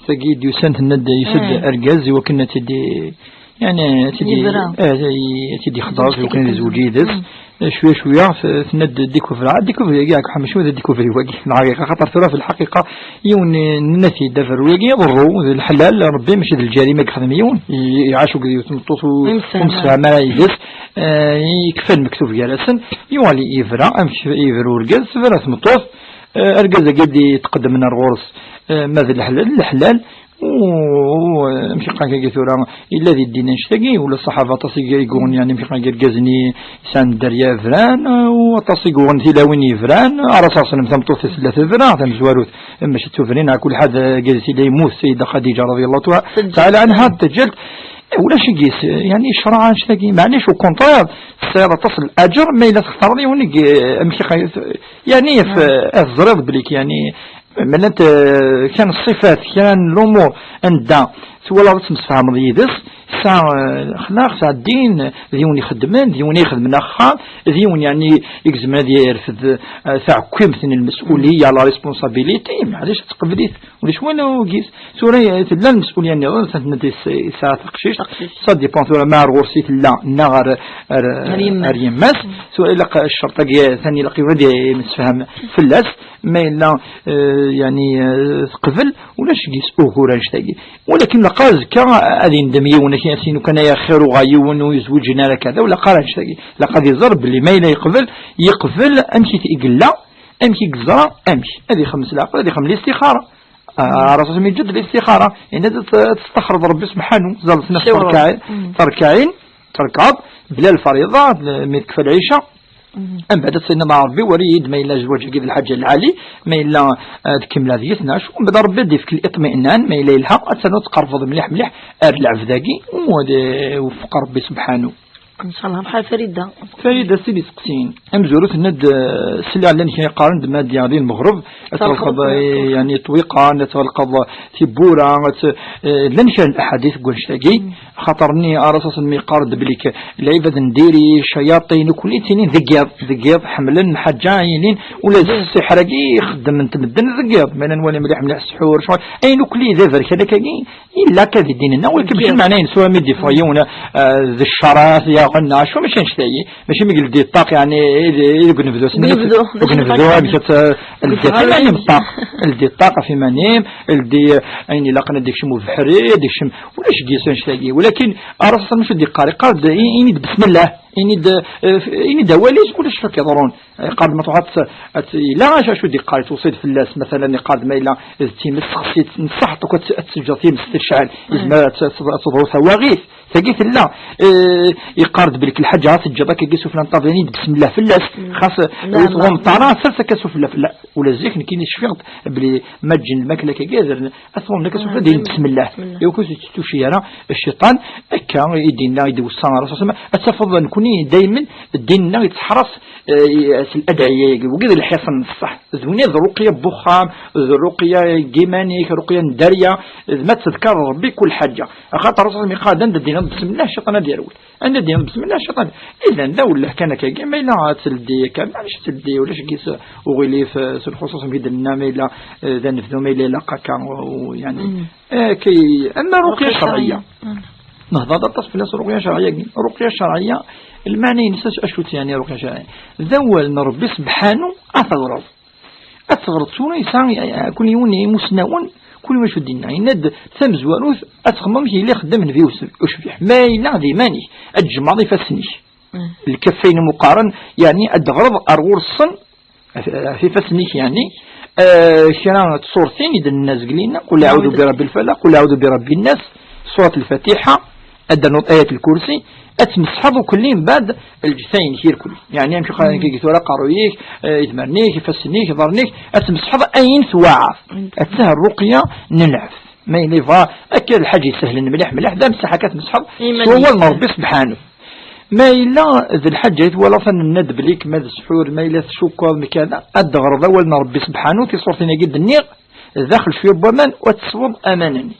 tagi d-yusan tenna-d yusa-d argaz i wakken ad t-id-, yeɛni, ad t-id-, eh, ad t-id-ixḍer i wakken ad yezweǧ yid-s. Eh, cwiya, cwiya, t-, tenna-d découvrir. Ah, découvrir-agi, ɛak ḥamu, cwiya d découvrir wagi, lḥaqiqa, xaṭer tura fi lḥaqiqa, yiwen, eh, nenna-t-id, aberru-agi iḍerru, d leḥlal, Rebbi, mačči d lǧarima i yexdem yiwen, i-, iɛac akked yiwet n tmeṭṭut u-, ur msefham ara yid-s, eh, yekfa lmektub gar-asen, yuɣal yebra, amek yebra urgaz, tebra tmeṭṭut, eh, argaz-agi d-, yetqeddmen ar ɣur-s, eh, ma d leḥlal, d leḥlal, u, u, amek iqqan kagi tura, yella di ddin annect-agi, ula ṣṣaḥaba aṭas i, i yuɣen, yeɛni, amek iqqan, irgazen i yesɛan dderya bran, u aṭas i yuɣen tilawin yebran, ara s-ssnem tameṭṭut-is tella tebra, tamezwarut, mačči d tubrin, ɛla kulli ḥal, argaz-is yella yemmut, Sayida Xadiǧa radiyallahu taɛala anha, teǧǧelt, eh, ulac i gis, yeɛni, ccṛeɛ annect-agi, meɛnic, au contraire, tesɛiḍ aṭas n laǧer, ma yella textareḍ yiwen i, amek iqqan, yeɛni, eh, teẓriḍ belli, yeɛni, Ma llant, eh, kra n ṣṣifat, kra n lumuṛ anda twalaḍ ad temsefhameḍ yid-s, tesɛa, eh, lexlaq, tesɛa ddin, d yiwen ixeddmen, d yiwen ixedmen axxam, d yiwen, yeɛni, igezmen ad yerfed, eh, taɛekkimt n lmes'uliyya, la responsabilité, maɛlic ad tqebl-it, ulac walu gis. Tura, eh, tella lmes'uliyya nniḍen, atan yesɛa taqcict. Taqcict. Ça dépend tura ma ar ɣur-s i tella, neɣ ar, ar, Ar yemma-s. Ar yemma-s. Tura ilaq ccerṭ-agi, atan ilaq Yuba ad yemsefham fell-as, ma yella, eh, yeɛni, eh, teqbel, ulac gis ugur annect-agi. Walakin laqal azekka ad yendem yiwen, akken ad s-yini kan ay axir uɣa yiwen ur yezwiǧen ara kada, wala qal annect-agi. Laqal ad iẓer belli ma yella yeqbel, yeqbel amek i t-, i yella, amek i yeẓra, amek. Ad ixemmem s leɛqel, ad ixemmem listixara. Ah, Rasul mi yeǧǧed listixara, yenna-d ad t-, ad testaxreḍ Rebbi subḥanu, tzaleḍ nnas Siwṛeḍ. terkaɛin, Mm. terkaɛin, terkaḍ, bla lfariḍa, mi tekfa lɛica, Mhm. Mbeɛd ad tiniḍ a Rebbi, wali-yi-d ma yella zzwaǧ-agi d lḥaǧa lɛali, ma yella, eh, ad kemmleɣ deg-s neɣ acu. Mbeɛd Rebbi ad d-yefk liṭminan, ma yella yelha, ad ternuḍ tqerrbeḍ mliḥ mliḥ ar lɛebd-agi, u ad, eh, iweffeq Rebbi subḥanu. Ncallah, bḥal Farida. Farida, s tid iseqsiyen. Amezwaru tenna-d, eh, sliɣ llan kra yeqqaren-d ma d-yeɣli lmeɣreb, ad tɣelqeḍ, eh, yeɛni, ṭṭwiqan, ad tɣelqeḍ tiwwura, ad t-, eh, llan kra n laḥadit deg wannect-agi. Mm. Axaṭer-nni ara s-asen mi yeqqar-d belli k-, lɛibad n diri, ccayaṭin, nekkni ttinin deg yiḍ, deg yiḍ ḥemmlen lḥaǧa, yinin ula d ssiḥr-agi xeddmen-t medden deg yiḍ, ma nella nwali mliḥ mliḥ ssḥur, ccɣel, ayen nekkni d aberkan akkagi, yella akka di ddin-nneɣ, walakin mačči lmeɛna-ines tura mi d-yeffeɣ yiwen, eh, d ccarat, yaɣen, neɣ acu, mačči annect-agi, mačči mi yeldi ṭṭaq, yeɛni, i, i deg unebdu, deg unebdu, deg unebdu, amek ad t-, ldi ṭṭaq ɣef iman-im, ldi ṭṭaq ɣef iman-im, ldi, eh, ayen ilaqen ad d-ikcem ubeḥri, ad d-ikcem Ulac deg-s annect-agi. Walakin ara s-, acu d-yeqqar? Yeqqar-d, i-, ini-d besmellah, ini-d, eh, ini-d awal-is, ulac acu k-iḍrun. Yeqqar-d ma truḥ ad t-, ad t-, yella acu, acu d-yeqqar, yettweṣṣi-d fell-as, masalan, yeqqar-d ma yella d times, xas-itt, nṣaḥ-t akk ad t-, ad teǧǧeḍ times tecɛel, yezmer ad t-, ad t-, ad teḍru tawaɣit. Tagi tella, eh, yeqqar-d belk lḥaǧa ad teǧǧeḍ akka sufella n ṭṭabla, ini-d besmellah fell-as, xas ur tɣummeḍ ara, sers akka sufella fell-as. Ula zik nekkini cfiɣ-d belli ma ǧǧen lmakla akka ad rren Asɣun nekk sufella din, bismillah. Bismillah. Iwakken ur tettuci ara cciṭan, akka i d-yenna, i d-iwessa Rasul sallallahu alayhi wa sallam. Ad tafeḍ nekkni daymen ddin-nneɣ yettḥaṛas, eh, s ladɛiya-agi, wagi d lḥiṣn n ṣṣeḥ. D win d ruqya n uxxam, d ruqya n yiman-ik, ruqya n dderya, d ma tettedkareḍ Rebbi kul ḥaǧa. Axaṭer Rasul sallallahu alayhi wa sallam yeqqar-d anda d-tiniḍ bismillah, cciṭan ad yerwel. Anda d-yenna bismillah cciṭan. Idan d awelleh kan akkagi, ma yella ad teldi akka, maɛlic ad teldi, ulac deg-s uɣilif, eh, s lxuṣuṣ mi d-nenna, ma yella, eh, d anebdu, ma yella ilaq akka, u-, u-, yani, eh, kay, ama ruqya ruqya cerɛiyya. Cerɛiyya. Nehḍer-d aṭas fell-as ruqya cerɛiyya-agi. Ruqya cerɛiyya, lmeɛna-ines acu-tt, yani, ruqya cerɛiyya? D awal n Rebbi sebḥanu ad teɣreḍ. Ad teɣreḍ tura, yesɛa, eh, kul yiwen n imusnawen, kul yiwen acu d-yenna. Yenna-d tamezwarut, ad txemmeḍ amek yella ixeddam Nnbi ucbiḥ. Ma yella d iman-ik, ad tjemɛeḍ ifassen-ik. Mm. Lkaffayn imuqaren, yeɛni ad d-teɣreḍ ar ɣur-sen, ɣef, ɣef ifassen-ik, yeɛni, eh, kra n tṣurtin i d-nenna zgelina, qul aɛudu bi rabbil falaq, qul aɛudu bi rabbin nas, surat lfatiḥa, ad d-ternuḍ ayat lkursi, ad tmesḥeḍ ukelli mbeɛd lǧetta-inek irkelli. Yeɛni amek uxxam-ik tura, aqerruy-ik, eh, idmaren-ik, ifassen-ik, iḍarren-ik, ad tmesḥeḍ ayen twaɛaḍ. Mm. Attah rruqya n lɛebd. Ma yella yebɣa akka d lḥaǧa isehlen mliḥ mliḥ, d amsaḥ akka tmesḥeḍ s wawal n Rebbi sebḥanu. Ma yella d lḥaǧa i twalaḍ ad nenna-d belli kemm ad sḥur, ma yella tcukkeḍ mkada, ad d-teɣreḍ awal n Rebbi sebḥanu, tiṣurtin-agi d-nniɣ, daxel cwiya n waman, u ad tesweḍ aman-nni.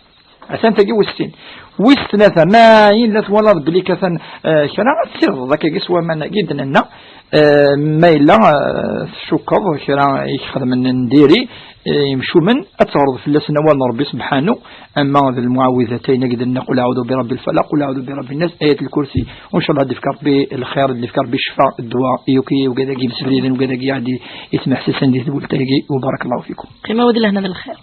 Atan tagi wis sin. Wis tlata, ma yella twalaḍ belli katan, eh, kra, ad tirẓeḍ akkagi s waman-agi d-nenna, eh, ma yella, eh, tcukkeḍ kra i k-xedmen n diri, eh, imcumen, ad teɣreḍ fell-asen awal n Rebbi sebḥanu, ama d lmuɛawidatayn-agi d-nenna, qul aɛudu bi rabbil falaq, qul aɛudu bi rabbin nas, ayat lkursi, u ncallah ad d-ifk Rebbi lxir, ad d-ifk Rebbi ccfa, ddwa, i akk i ugad-agi imsebriden, ugad-agi i ɛeddi, i tmeḥsisin di tewwelt-agi, u barakallahu fikum. Qima wad lehna d lxir.